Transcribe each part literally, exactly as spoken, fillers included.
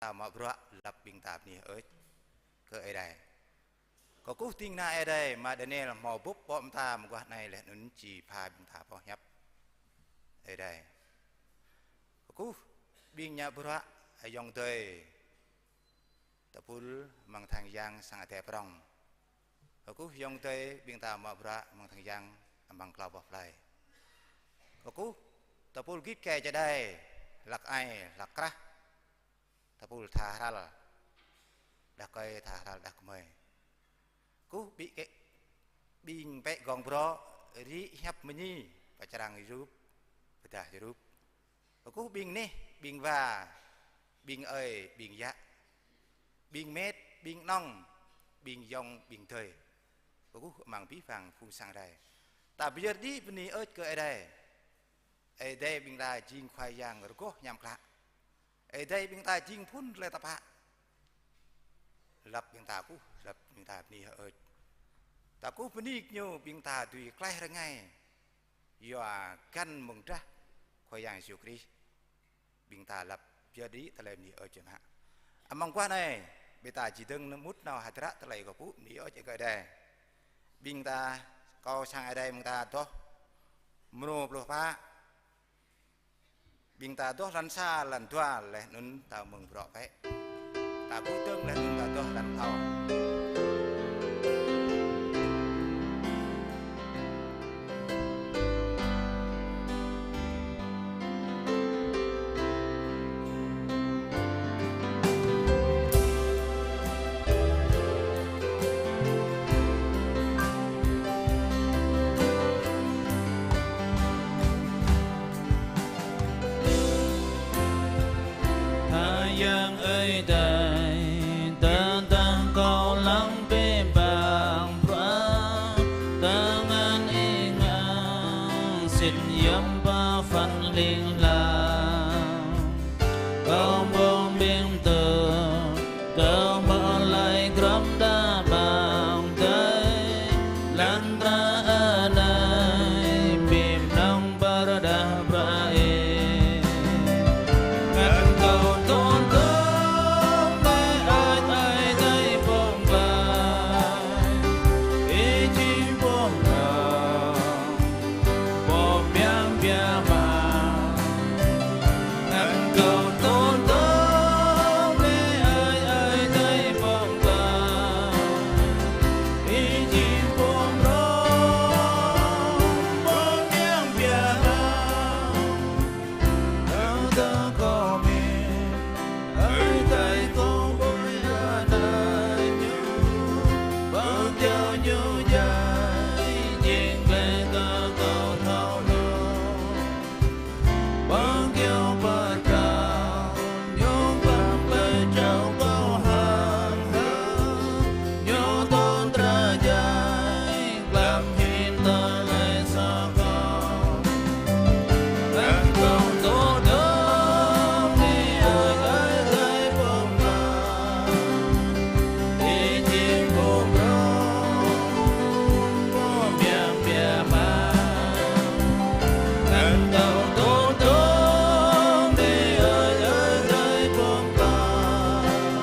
ta mă bruă lăp ƀing ta bơni hơơč kơ Ơi Adai. Kơkuh ding kơna Ơi Adai, mơ̆ng Daniel hmâo bưp ƀô̆ mơta mơguah anai laih anŭn či pha ƀing ta boh hiăp Ơi Adai. Kơkuh ƀing ngă bruă ayŏng adơi tơpul amăng tơhan yang sang adai prŏng. Kơkuh ayŏng adơi ƀing ta mă bruă amăng tơhan yang amăng klâo boh plơi. Kơkuh tơpul git gai čơđai, hlăk ai, hlăk krah. Tơpul tha hrăl đah rơkơi, tha hrăl đah kơmơi. Kơkuh ƀing kĕ, ƀing pĕ gong brŏ, rĭ hiăp mơñi, pơčrang yrup, pơdah yrup. Kơkuh ƀing neh, ƀing wa, ƀing ơi, ƀing yă, ƀing met, ƀing anŏng, ƀing ayŏng, ƀing adơi. Kơkuh amăng abih bang phung sang Ơi Adai. Ta pơyơr đĭ bơni hơơč kơ Ơi Adai. Ơi Adai ƀing ta jing Khua Yang rơgoh hiam klă. Ơi Adai ƀing ta jing phŭn tơlơi tơpă. Lăp ƀing ta kơkuh, lăp ƀing ta bơni hơơč. Ta kơkuh bơni kơ Ñu ƀing ta dưi klaih rơngai. Yua găn mơ̆ng drah Khua Yang Yêsu Krist. Ƀing ta lăp pơyơr đĭ tơlơi bơni hơơč čơmă. Amăng guah anai, ƀing ta či dơ̆ng mŭt nao hơdră tơlơi kơkuh bơni hơơč kơ Ơi Adai. Ƀing ta, kâo sang Ơi Adai ƀing ta adoh mrô pluh pă. Ƀing ta adoh lăn sa, lăn dua, laih anŭn ta mơ̆ng bruă pĕ. Ta kơkuh dơ̆ng laih anŭn ta adoh lăn klâo. Khua Yang Ơi Adai, tơdang kâo lăng abih bang bruă, tơngan Ih ngă sĭt yom pơphan ling lang. Kâo ƀơ̆ng ƀing tơ, kâo pơalai grŏm đa ƀang adai, lăn tơnah anai, ƀing nong pơrơđah bruă Ih. Ngăn kâo tŭ tơm, Ơi Adai, Ơi Adai pơ̆ng pơai, Ih jing pơ̆ng pơai. Pô mơyang biă mă. Ngăn kâo tŭ tơm, Ơi Adai, Ơi Adai pơ̆ng pơai. Ih jing pơ̆ng pơai. Pô mơyang biă mă. Ơ tơ kơ mĭn. Ơi Adai kâo ƀuh anai Ñu, pơkiaŏ Ñu djai, jing glaĭ kơ kâo thâo hluh. Pơkiaŏ pơtrao, Ñu pơklaih čô kâo hăng hơ̆, Ñu tơl trah djai, glăm hĭn tơlơi soh kâo. Ngăn kâo tŭ tơm, Ơi Adai, Ơi Adai pơ̆ng pơai. Ih jing pơ̆ng pơai, pô mơyang biă mă. Ngăn kâo tŭ tơm, Ơi Adai, Ơi Adai pơ̆ng pơai.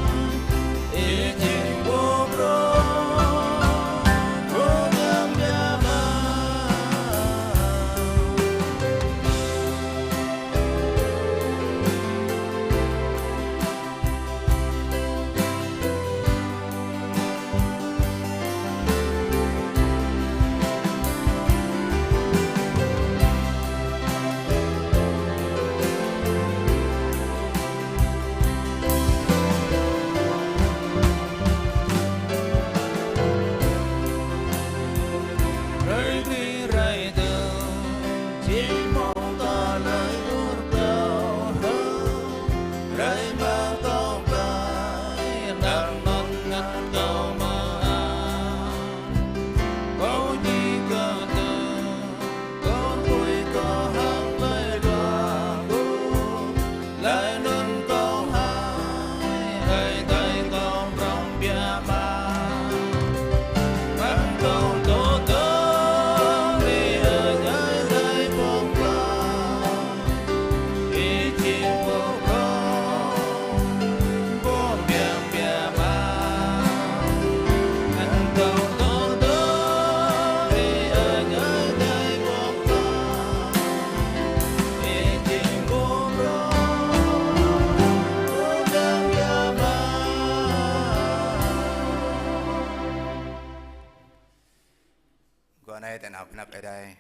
Tơ anăp anăp Ơi Adai,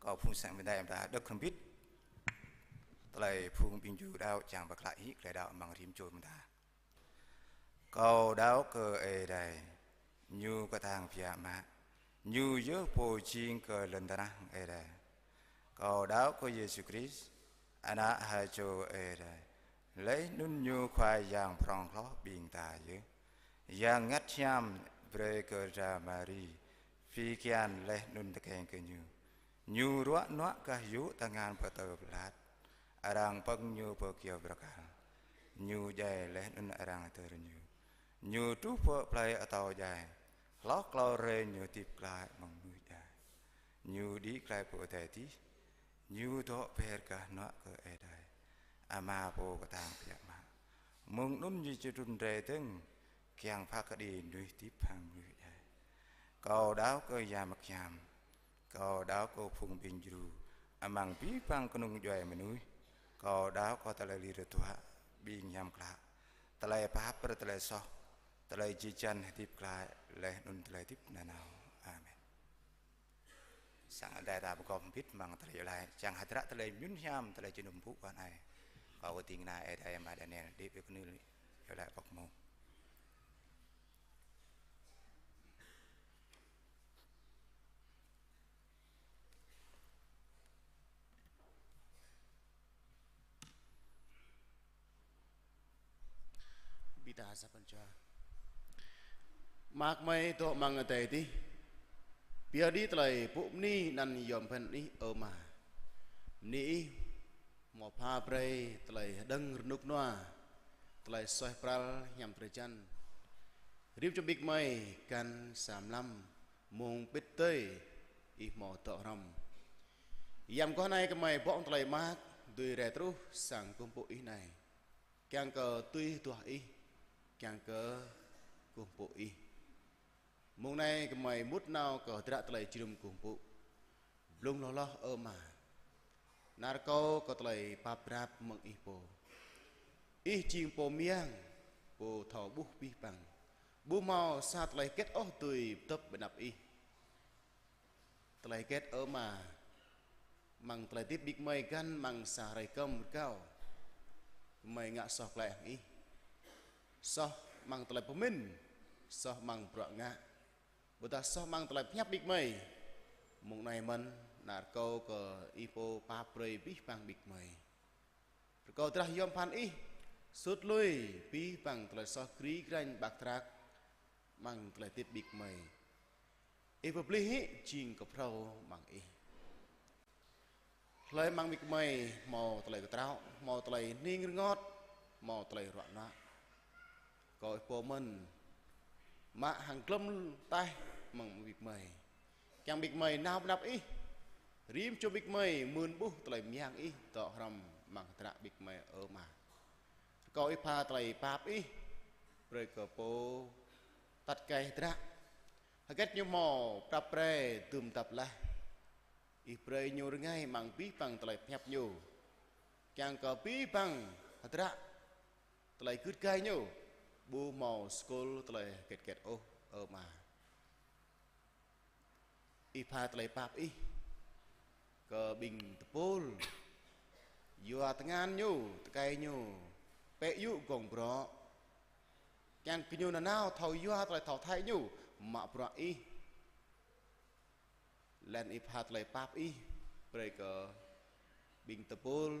kâo phung sang ƀing ta, ƀing ta đŏk hrŏm hơbĭt tơlơi phung ƀing Yuđa čang pơklă hĭ tơlơi đaŏ amăng rĭm čô ƀing ta. Kâo đaŏ kơ Ơi Adai, Ñu kơtang biă mă, Ñu yơh Pô jing kơ lŏn tơnah Ơi Adai. Kâo đaŏ kơ Yêsu Krist, Ană ha čô Ơi Adai, laih anŭn Ñu Khua Yang prŏng hloh ƀing ta yơh. Yang Bơngăt Hiam brơi kơ dra Mari pơpŭ kian laih anŭn tơkeng kơ Ñu. Ñu ruă nuă gah yŭ tơngan pơtơ̆ pơblah, arăng pơ̆ng Ñu pơ kyâo bơrkal. Ñu djai laih anŭn arăng hơdơr Ñu. Ñu truh pơ plơi atâo djai, hloh klâo hrơi Ñu hơdip glaĭ mơ̆ng mơnuih djai. Ñu đĭ glaĭ pơ adai adih, Ñu dŏ ber gah hnuă kơ Ơi Adai Ama Pô kơtang biă mă. Mơ̆ng anŭn Ñu či trŭn rai dơ̆ng, kiăng pha kơđi mơnuih hơdip hăng mơnuih djai. Kâo đaŏ kơ Yang Bơngăt Hiam, kâo đaŏ kơ phung ƀing djru amăng abih bang kơnung djuai mơnuih, kâo đaŏ kơ tơlơi lir tơdruă ƀing hiam klă, tơlơi pap brơi tơlơi soh, tơlơi jơlan hơdip glaĭ, laih anŭn tơlơi hơdip nanao. Amen. Sang Ơi Adai ta pơgop hơbĭt amăng tơlơi iâu laĭ, čang hơdră tơlơi mơyun hiam, tơlơi jơnum pŭ kơ anai. Kâo kơting nao Ơi Adai Ama Daniel, đĭ pơ kơnưl iâu laĭ pơk mông. Ƀing ta sa păn jua. Ama gơmơi dŏ amăng adai adih, pơyơr đĭ tơlơi pŭ bơni anăn yom pơphan Ih, ơ Ama. Bơni Ih hmâo pha brơi tơlơi hơđơ̆ng rơnŭk rơnua, tơlơi suaih pral hiam drơi jăn. Rĭm čô ƀing gơmơi găn sa mlam mông pĭt tơi Ih hmâo dŏ hrŏm. Yam mơguah anai gơmơi bŏ tơlơi mơak, dưi rai truh sang kơkuh pơpŭ Ih anai. Kiăng kơ tui duah Ih, kiăng kơ kơkuh pơpŭ Ih. Mông anai gơmơi mŭt nao kơ hơdră tơlơi jơnum kơkuh pơpŭ. Blung hloh hloh, ơ Ama, nao rơkâo kơ tơlơi pap drap mơ̆ng Ih pô. Ih jing Pô mơyang, Pô thâo ƀuh abih bang. Ƀu hmâo sa tơlơi hơget ôh dưi pơdŏp ƀơi anăp Ih. Tơlơi hơget, ơ Ama, amăng tơlơi hơdip ƀing gơmơi găn amăng sa hrơi kơm rơgao, gơmơi ngă soh glaĭ hăng Ih. Soh amăng tơlơi pơmĭn, soh amăng bruă ngă, ƀôdah soh amăng tơlơi pơhiăp ƀing gơmơi. Mông anai mơ̆n, nao rơkâo kơ Ih pô pap brơi abih bang ƀing gơmơi. Rơkâo drah yom pơphan Ih sut lui abih bang tơlơi soh gri grañ ƀak trak amăng tơlơi hơdip ƀing gơmơi. Ih pơplih hĭ jing kơ phrâo amăng Ih. Hlơi amăng ƀing gơmơi hmâo tơlơi kơtraŏ, hmâo tơlơi hning rơngot, hmâo tơlơi ruă nuă, rơkâo Ih pô mơ̆n mă hăng glŏm taih mơ̆ng ƀing gơmơi. Kiăng ƀing gơmơi nao ƀơi anăp Ih, rĭm čô ƀing gơmơi mưn ƀuh tơlơi mơyang Ih dŏ hrŏm amăng hơdră ƀing gơmơi, ơ Ama. Rơkâo Ih pha tơlơi pap Ih brơi kơ pô tăt kai hơdră. Hơget ñu hmâo prap pre dŭm dăp laih, Ih brơi ñu rơngai amăng abih bang tơlơi pơhiăp ñu. Kiăng kơ abih bang hơdră tơlơi gưt gai ñu ƀu hmâo skul tơlơi hơget hơget ôh, ơ Ama. Ih pha tơlơi pap Ih kơ ƀing tơpul, yua tơngan ñu, tơkai ñu pĕ yŭ gơ̆ng bruă. Kiăng kơ ñu nanao thâo yua tơlơi thâo thâo ñu mă bruă Ih. Laih anŭn Ih pha tơlơi pap Ih brơi kơ ƀing tơpul,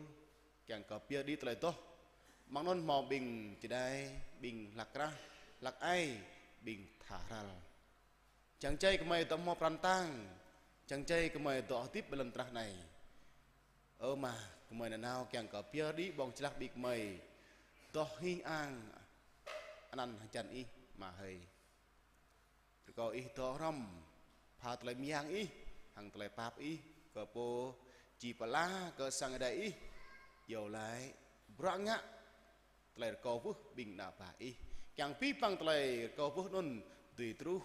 kiăng kơ pơyơr đĭ tơlơi adoh. Amăng anŭn hmâo ƀing čơđai, ƀing hlak krah, hlak ai, ƀing tha hrăl. Čang čai gơmơi dŏ hmâo pran tang, čang čai gơmơi dŏ hơdip ƀơi lŏn tơnah anai. Ơ Ama, gơmơi nanao kiăng kơ pơyơr đĭ ƀơ̆ng jơlah ƀing gơmơi adoh hing ang anăn hơjăn Ih, Ama hơi. Rơkâo Ih dŏ hrŏm, pha tơlơi mơyang Ih hăng tơlơi pap Ih kơ pô či pơala kơ sang Ơi Adai Ih, iâu laĭ, bruă ngă, tơlơi rơkâo bơwih ƀing ană bă Ih. Kiăng abih bang tơlơi rơkâo bơwih anŭn dưi truh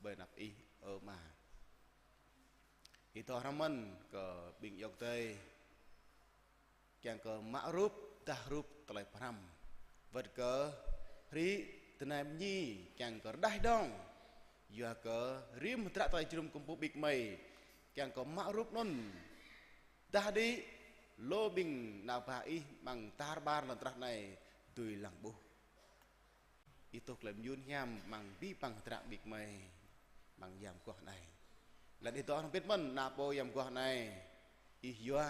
ƀơi anăp Ih, ơ Ama. Ih dŏ hrŏm mơ̆n kơ ƀing ayŏng adơi, kiăng kơ mă rup, dah rup tơlơi pơhrăm. Wơ̆t kơ hrĭ tơnap ñi, kiăng kơ rơđah dong Yua kơ rĭm hơdră tơlơi jơnum kơkuh pơpŭ ƀing gơmơi, kiăng kơ mă rup anŭn dah đĭ lu ƀing ană bă ih amăng tar ƀar lŏn tơnah anai dưi lăng ƀuh. Ih tuh tơlơi mơyun hiam amăng abih bang hơdră ƀing gơmơi amăng yam mơguah anai. Laih ih dŏ hrŏm hơbĭt mơ̆n ană pô yam mơguah anai. Ih yua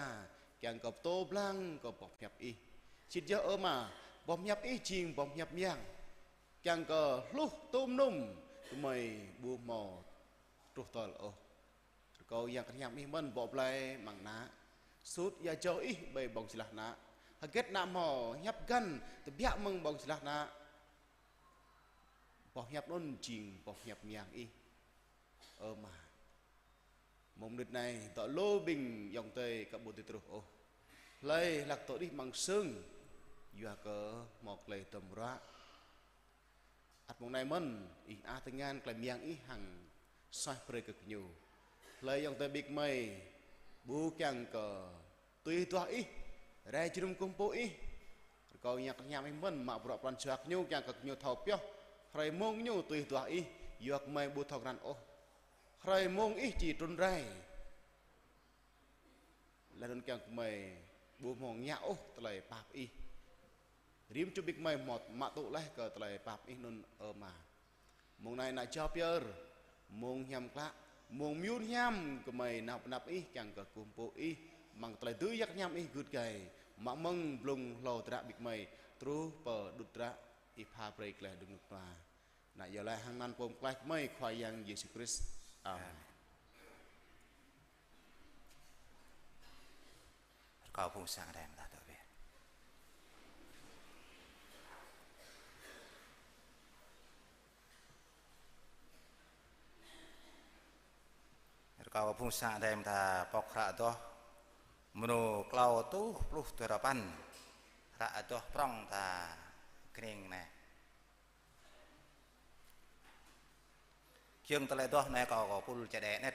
kiăng kơ pơtô blang kơ boh pơhiăp ih. Sĭt yơh ơ Ama, boh pơhiăp ih jing boh pơhiăp mơyang. Kiăng kơ hluh tôm num gơmơi ƀu hmâo truh tơl ôh. Rơkâo Yang Bơngăt Hiam ih mơ̆n bŏ blai amăng ană. Sut ia jâo ih ƀơi ƀơ̆ng jơlah ană. Hơget ană hmâo hiăp găn tơbiă mơ̆ng ƀơ̆ng jơlah ană. Boh hiăp anŭn jing boh hiăp mơyang ih. Ơ Ama. Mơ̆ng mơnit anai, dŏ lu ƀing ayŏng adơi aka ƀu dưi truh ôh. Hlơi hlak dŏ đih amăng sưng, yua kơ hmâo tơlơi tơm ruă. Ăt mơ̆ng anai mơ̆n, ih ăh tơngan tơlơi mơyang ih hăng suaih brơi kơ gơñu. Hlơi ayŏng adơi ƀing gơmơi, ƀu kiăng kơ tui duah ih, rai jơnum kơkuh pơpŭ ih. Rơkâo Yang Bơngăt Hiam ih mơ̆n mă bruă pran jua gơñu kiăng kơ gơñu thâo pioh, hrơi mông gơñu tui duah ih, yua gơmơi ƀu thâo krăn ôh. Hrơi mông ih či trŭn rai. Laih anŭn kiăng gơmơi ƀu hmâo ngă ôh tơlơi pap ih. Rĭm čô ƀing gơmơi hmâo mă tŭ laih kơ tơlơi pap ih anŭn ơ Ama. Mông anai ană jao pơyơr, mông hiam klă, mông mơyun hiam gơmơi nao pơ anăp ih kiăng kơ kơkuh pơpŭ ih, amăng tơlơi dưi Yang Bơngăt Hiam ih gưt gai, mă mơ̆ng blung hlâo hơdră ƀing gơmơi, truh pơ đŭt hơdră ih pha brơi tơlơi đơ̆ng rơnŭk rơnua. Ană iâu laĭ hăng anăn Pô Pơklaih gơmơi Khua Yang Yêsu Krist. Amen. Amen. Rơkâo phung sang đêm ta tơ bia. Rơkâo phung sang đêm ta pŏk hră adoh mơnô klâo tuh pluh duarơpăn. Hră adoh prŏng ta kơning anai. Giŏng tơlơi adoh anai kâo, kâo pul čơđai anet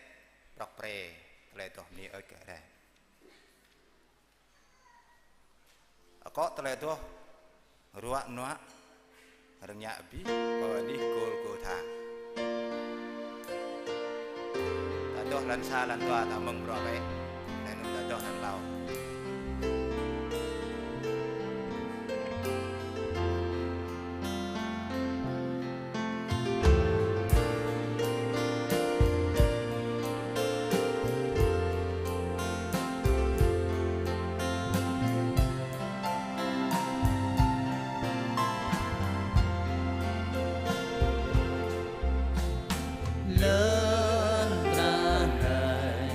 prŏk pre tơlơi adoh bơni ơi kơ Ơi. Akŏ tơlơi adoh ruă nuă rơngiă abih pơ anih Gôlgôtha. Ta adoh lan sa lan dua ta mơ̆ng bruă bĕ. Laih anŭn ta adoh lan klâo. Lŏn tơnah anai,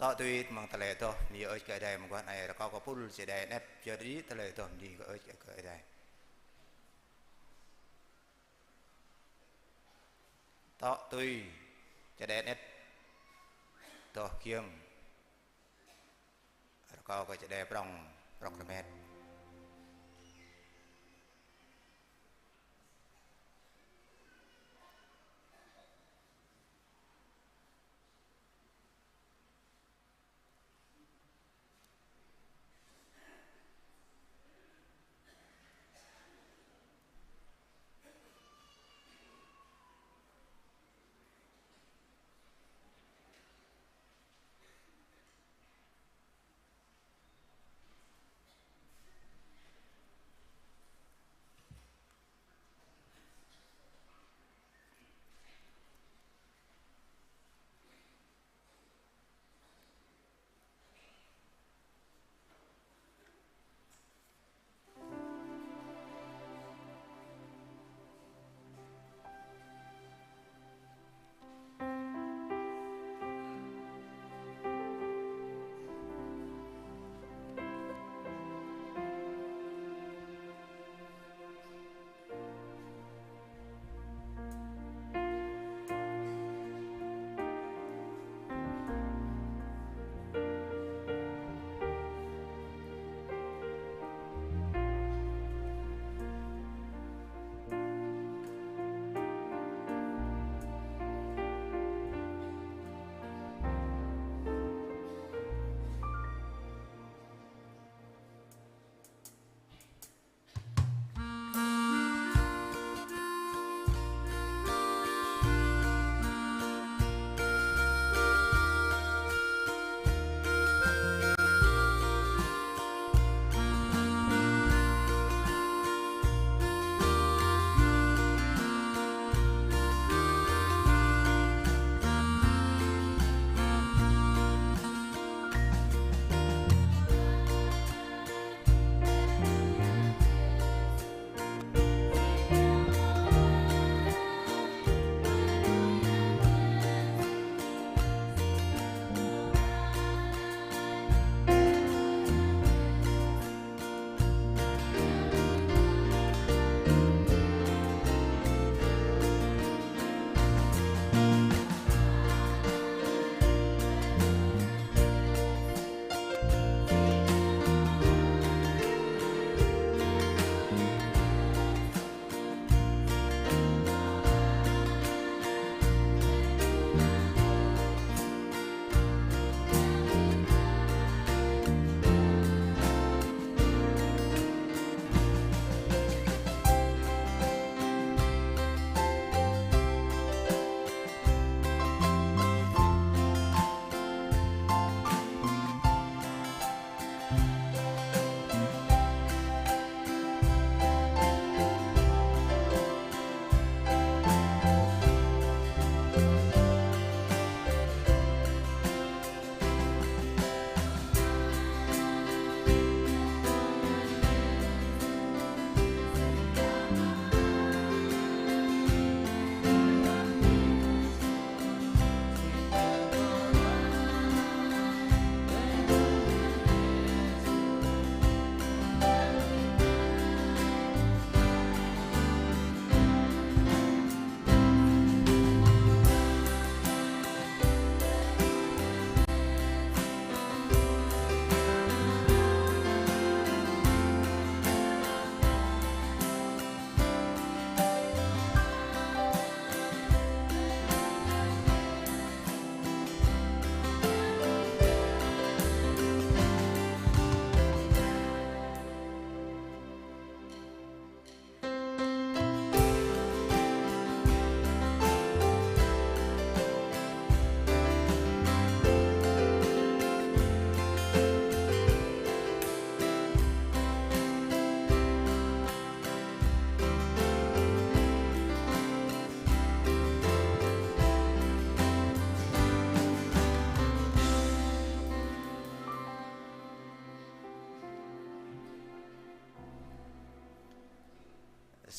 Tŏ tui mơ̆ng tơlơi adoh bơni hơơč kơ Ơi Adai mơguah anai, rơkâo kơ pul Ơi Adai anăp pioh đĭ tơlơi adoh bơni hơơč kơ Ơi Adai. Tŏ tui Ơi Adai anăp adoh giŏng, rơkâo kơ Ơi Adai prŏng, prŏng rơmet.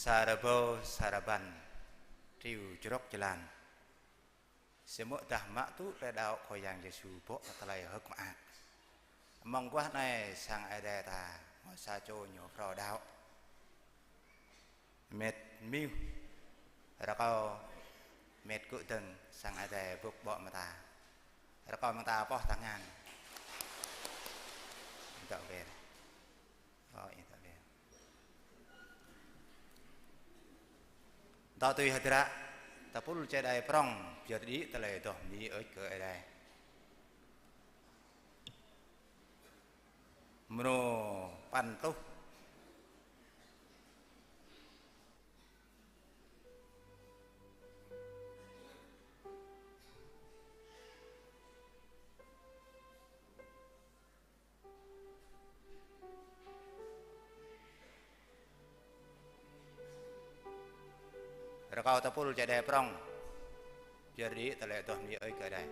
Sa rơbâo sa rơbăn, triu črŏk jơlan. Samơ̆ dah mă tŭ tơlơi đaŏ Khua Yang Yêsu bŏ tơlơi hơ̆k mơak. Mơguah anai sang Ơi Adai ta, hmâo sa čô ñu phrâo đaŏ. Mĕt Miu, rơkâo mĕt gŭ dơ̆ng sang Ơi Adai bŭk ƀô̆ mơta. Rơkâo mơta pŏh tơngan. Dŏ ber. Ơ, ih dŏ ber. Dŏ tui hơdră, tơpul čơđai prŏng, pơyơr đĭ tơlơi dŏ mơni ơi kơ Ơi Adai. Mrô păn tuh. Rơkâo tơpul čơđai prŏng. Pơyơr đĭ tơlơi dŏ mơni ơi kơ Ơi Adai.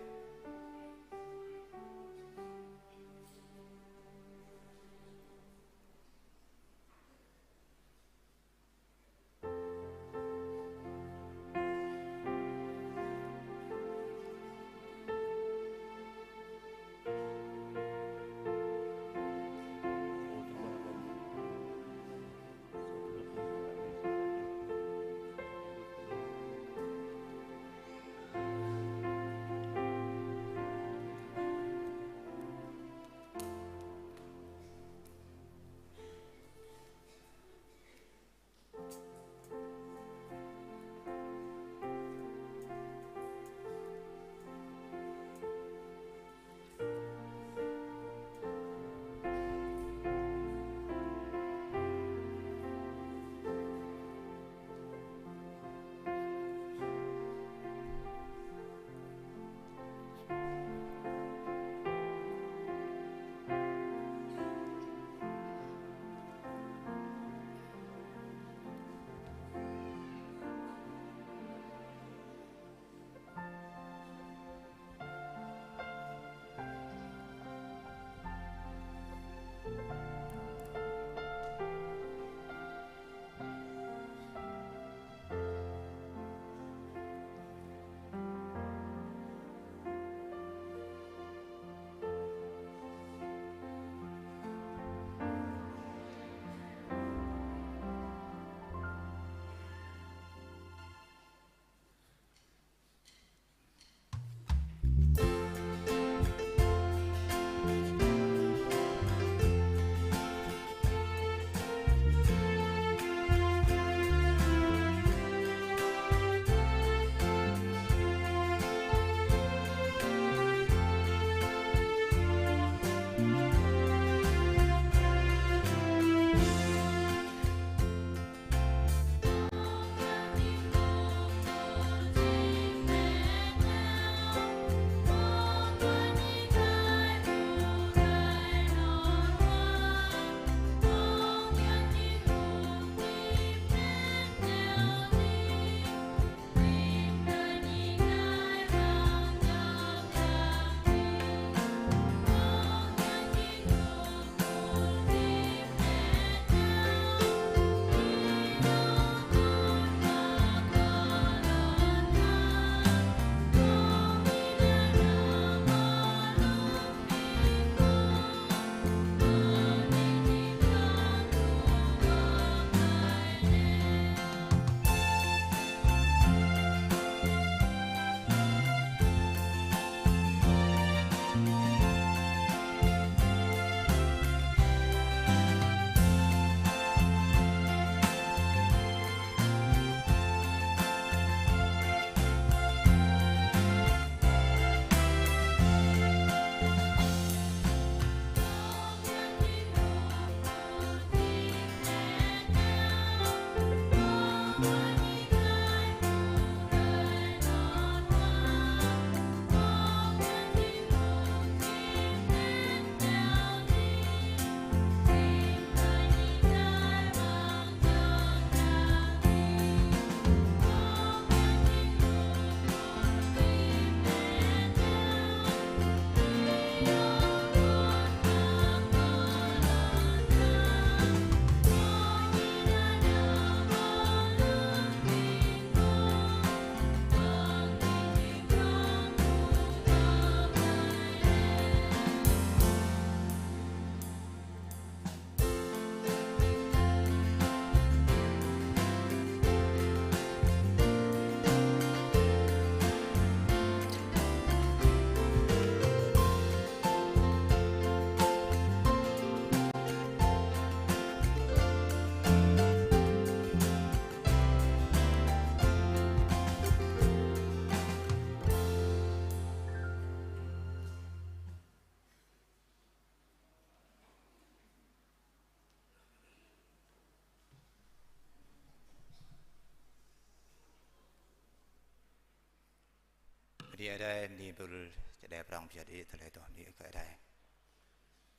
Yua đĭ tơlơi adoh bơni kơ Ơi Adai.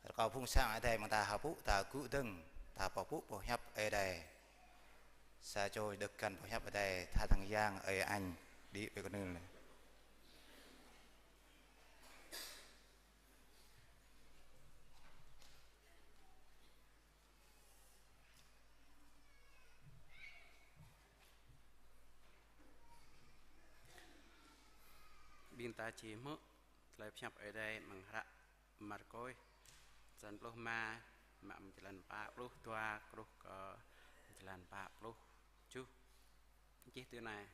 Rơkâo phung sang Ơi Adai mơ̆ng ta hơpŭ, ta gŭ dơ̆ng, ta pơpŭ boh hiăp Ơi Adai. Sa čô đŏk găn boh hiăp Ơi Adai, tha tơngan yang Ơi Anh, đĭ ƀơi kơnưl. Ƀing ta či hmư̆ tơlơi pơhiăp Ơi Adai amăng hră Markôs, črăn pluh rơma, mă mơ̆ng jơlan pă pluh dua truh kơ jơlan pă pluh tơjuh. Čih tui anai: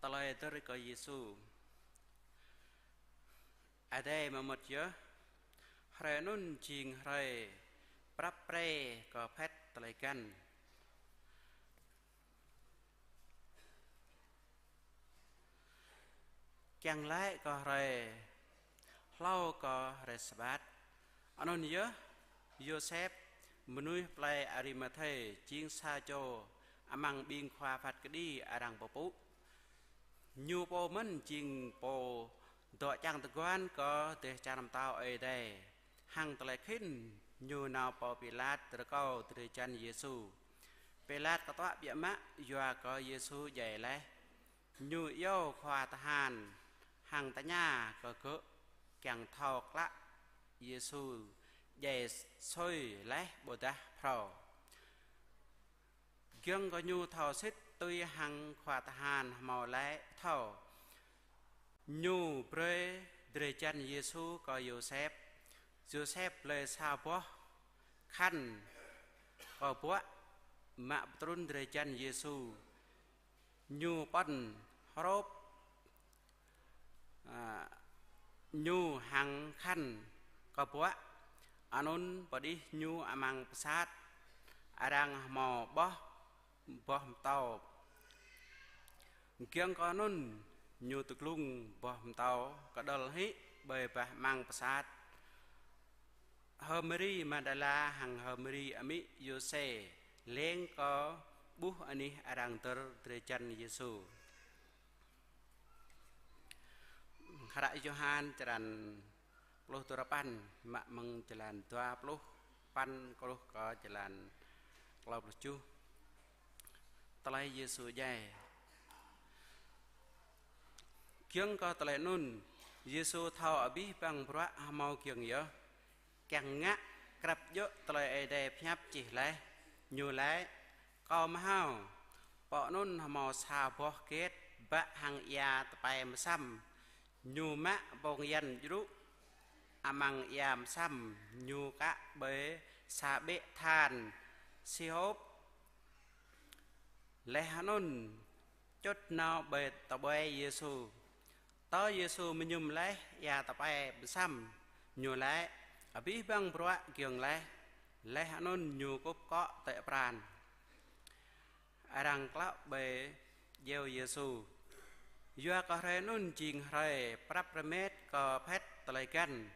Tơlơi hơdơr kơ Yêsu. Ơi Adai mơmŏt yơh, hrơi anŭn jing hrơi prăp pre kơ phet tơlơi găn, kiăng laĭ kơ hrơi hlâo kơ hrơi Sabat. Anŭn yơh, Yôsep, mơnuih plơi Arimathê, jing sa čô amăng ƀing khua phat kơđi arăng pơpŭ. Ñu pô mơ̆n jing pô dŏ čang tơguan kơ dêh čar pơtao Ơi Adai. Hăng tơlơi khĭn ñu nao pơ Pilat rơkâo drơi jăn Yêsu. Pilat kơtuă biă mă yua kơ Yêsu djai laih. Ñu iâu khua tơhan hăng tơña kơ gơ̆ kiăng thâo klă Yêsu djai sui laih ƀôdah phrâo. Giŏng kơ ñu thâo sĭt tui hăng khua tơhan hmâo laĭ thâo, ñu brơi drơi jăn Yêsu kơ Yôsep. Yôsep blơi sa boh khăn kơbuă mă pơtrŭn drơi jăn Yêsu. Ñu pơ̆n hrôp, a, ñu hăng khăn kơbuă, anŭn pơđih ñu amăng pơsat arăng hmâo ƀuh boh pơtâo. Giŏng kơ anŭn ñu tơglŭng boh pơtâo kơđŏl hĭ ƀơi bah amăng pơsat. H'Mari Mađala hăng H'Mari amĭ Yôsê leng kơ ƀuh anih arăng dơr drơi jăn Yêsu. Hră Yôhan črăn pluh duarơpăn, mă mơ̆ng jơlan dua pluh păn truh kơ jơlan klâo pluh tơjuh. Tơlơi Yêsu djai. Giŏng kơ tơlơi anŭn, Yêsu thâo abih bang bruă hmâo giŏng yơh, kiăng ngă krăp djơ̆ tơlơi Ơi Adai pơhiăp čih laih. Ñu laĭ: Kâo mơhao. Pơ anŭn hmâo sa boh get bă hăng ia tơpai mơsăm. Ñu mă pông yan djrŭ amăng ia mơsăm, ñu kă ƀơi sa ƀĕ than sihôp. Laih anŭn čŭt nao ƀơi tơƀuai Yêsu. Tơ Yêsu mơñum laih ia tơpai mơsăm, ñu laĭ: Abih bang bruă giŏng laih. Laih anŭn ñu kŭp akŏ tĕ pran. Arăng klă ƀơi djeo Yêsu. Yua kơ hrơi anŭn jing hrơi prăp rơmet kơ phet tơlơi găn.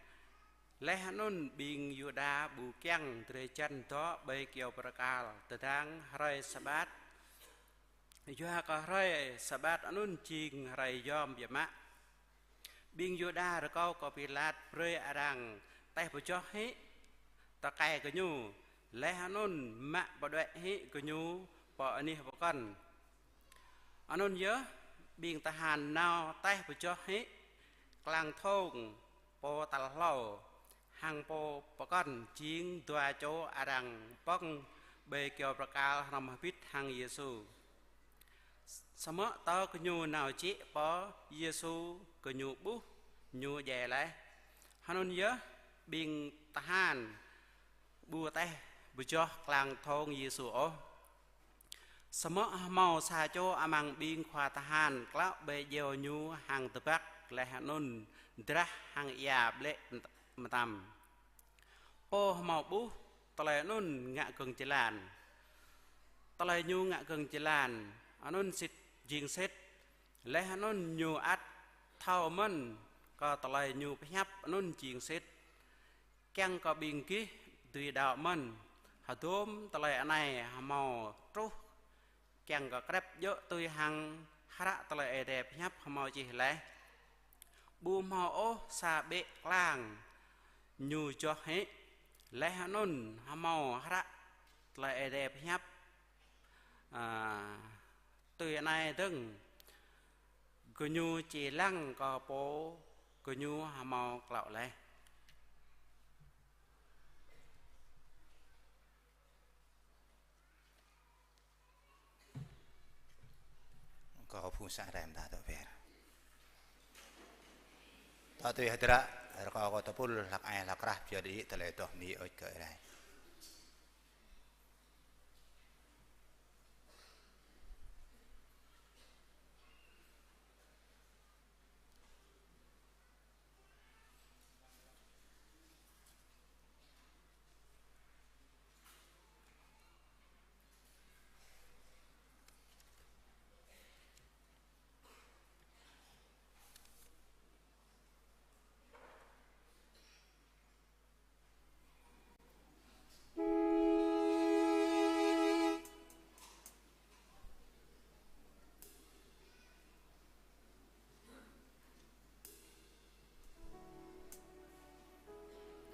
Laih anŭn ƀing Yuđa ƀu kiăng drơi jăn dŏ ƀơi kyâo bơrơkal tơdang hrơi Sabat. Yua kơ hrơi Sabat anŭn jing hrơi yom biă mă. Ƀing Yuđa rơkâo kơ Pilat brơi arăng taih pơjoh hĭ tơkai gơñu, laih anŭn mă pơđuaĭ hĭ gơñu pơ anih pơkŏn. Anŭn yơh, ƀing tơhan nao taih pơjoh hĭ klang thông pô tal hlâo hăng pô pơkŏn, jing dua čô arăng pŏng ƀơi kyâo bơrơkal hrŏm hơbĭt hăng Yêsu. Samơ̆ tơ gơñu nao jĕ pơ Yêsu, gơñu ƀuh ñu djai laih. Anŭn yơh, ƀing tơhan ƀu taih pơjoh klang thông Yêsu ôh. Samơ̆ hmâo sa čô amăng ƀing khua tơhan klă ƀơi djeo ñu hăng tơbăk, laih anŭn drah hăng ia ƀlĕ mơtam. Pô hmâo ƀuh tơlơi anŭn ngă gơ̆ng jơlan. Tơlơi ñu ngă gơ̆ng jơlan anŭn sĭt, jing sĭt. Laih anŭn ñu ăt thâo mơ̆n kơ tơlơi ñu pơhiăp anŭn jing sĭt. Kiăng kơ ƀing gih dưi đaŏ mơ̆n, hơdôm tơlơi anai hmâo truh kiăng kơ krăp djơ̆ tui hăng hră tơlơi Ơi Adai pơhiăp hmâo čih laih: ƀu hmâo ôh sa ƀĕ klang ñu joh hĭ. Laih anŭn hmâo hră tơlơi Ơi Adai pơhiăp, a, tui anai dơ̆ng: Gơñu či lăng kơ pô gơñu hmâo klâo laih. Kâo phung sang rai mơta tŏ pơr. Tŏ tui hơdră, rơkâo kâo tơpul hlăk ai hlăk krah pơyơr đĭ tơlơi adoh bơni hơơč kơ Ơi Adai.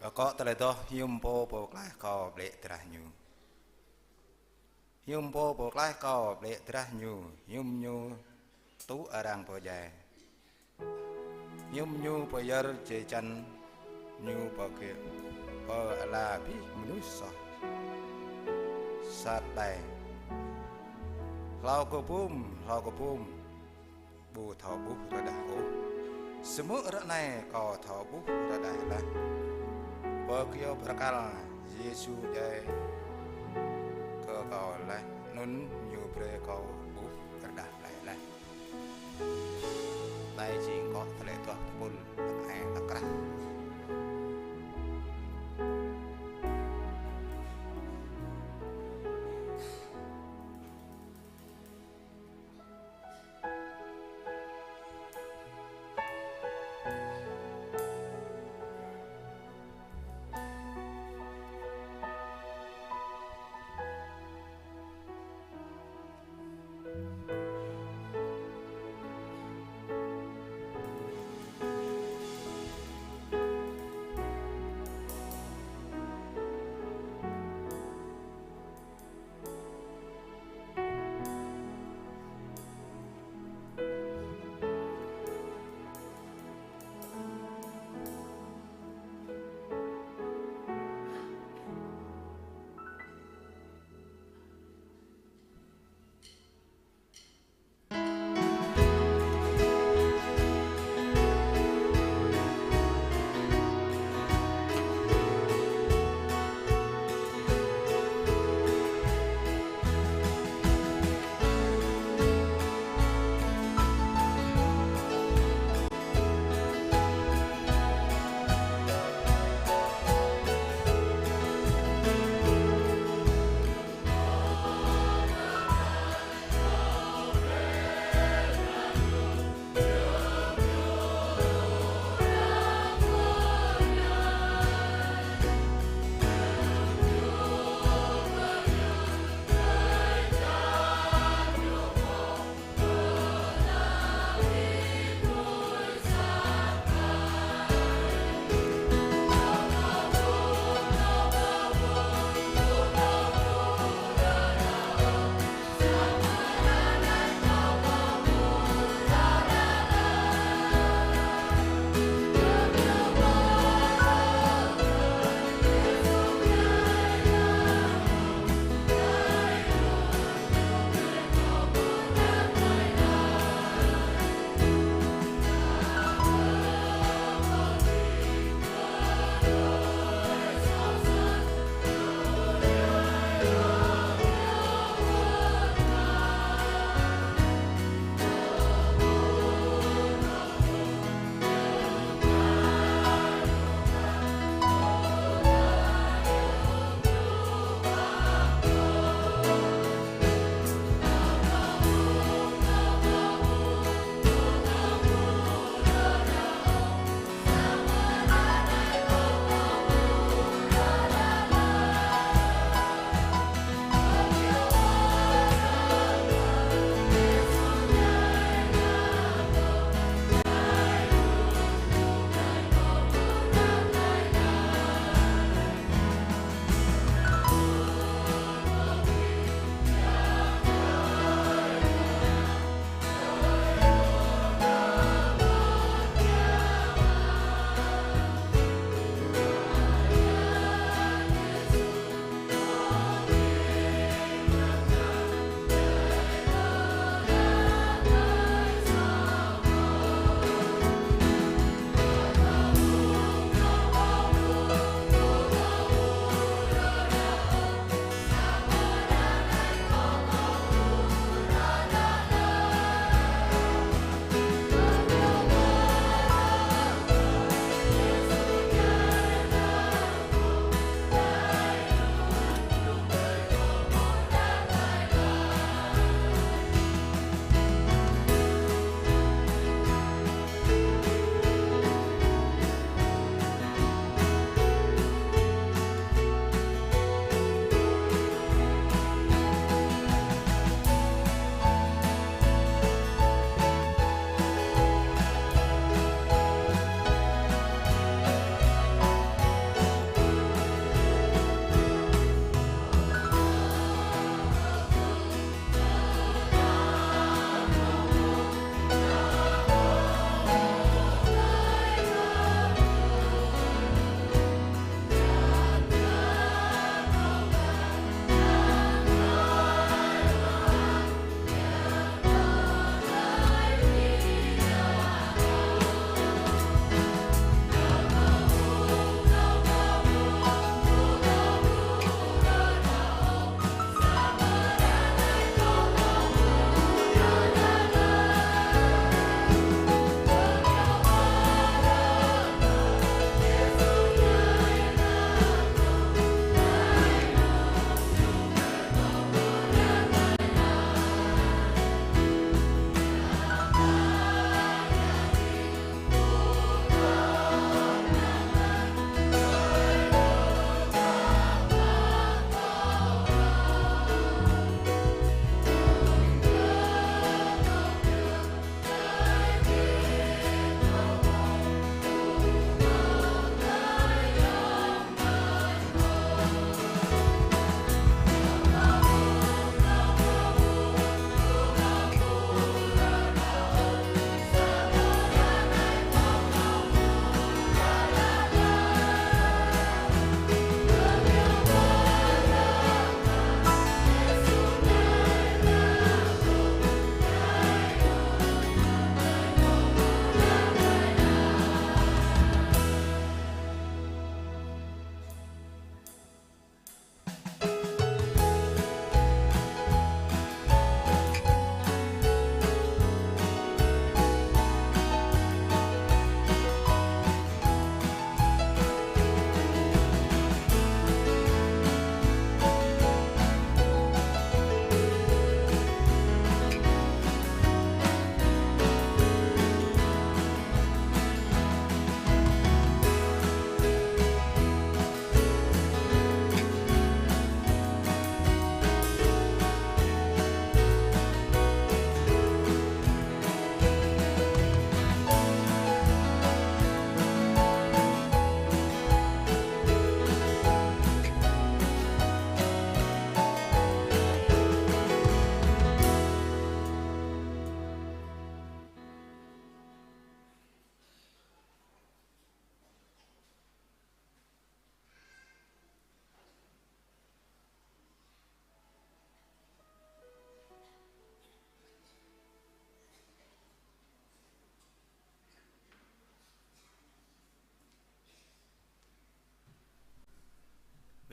Akŏ tơlơi adoh: Hiư̆m pô pơklaih kâo ƀlĕ drah ñu? Hiư̆m pô pơklaih kâo ƀlĕ drah ñu? Hiư̆m ñu tŭ arăng pơdjai? Hiư̆m ñu pơyơr jơjăn ñu pơ kơ, pơ ala abih mơnuih soh sat đai? Hlâo kơ bum, hlâo kơ bum, ƀu thâo ƀuh rơđah ôh. Samơ̆ ră anai kâo thâo ƀuh rơđah laih, pơ kyâo bơrkal Yêsu djai kơ kâo laih, anŭn ñu brơi kâo ƀuh rơđah glaĭ laih. Anai jing akŏ tơlơi adoh tơpul hlăk ai hlăk krah.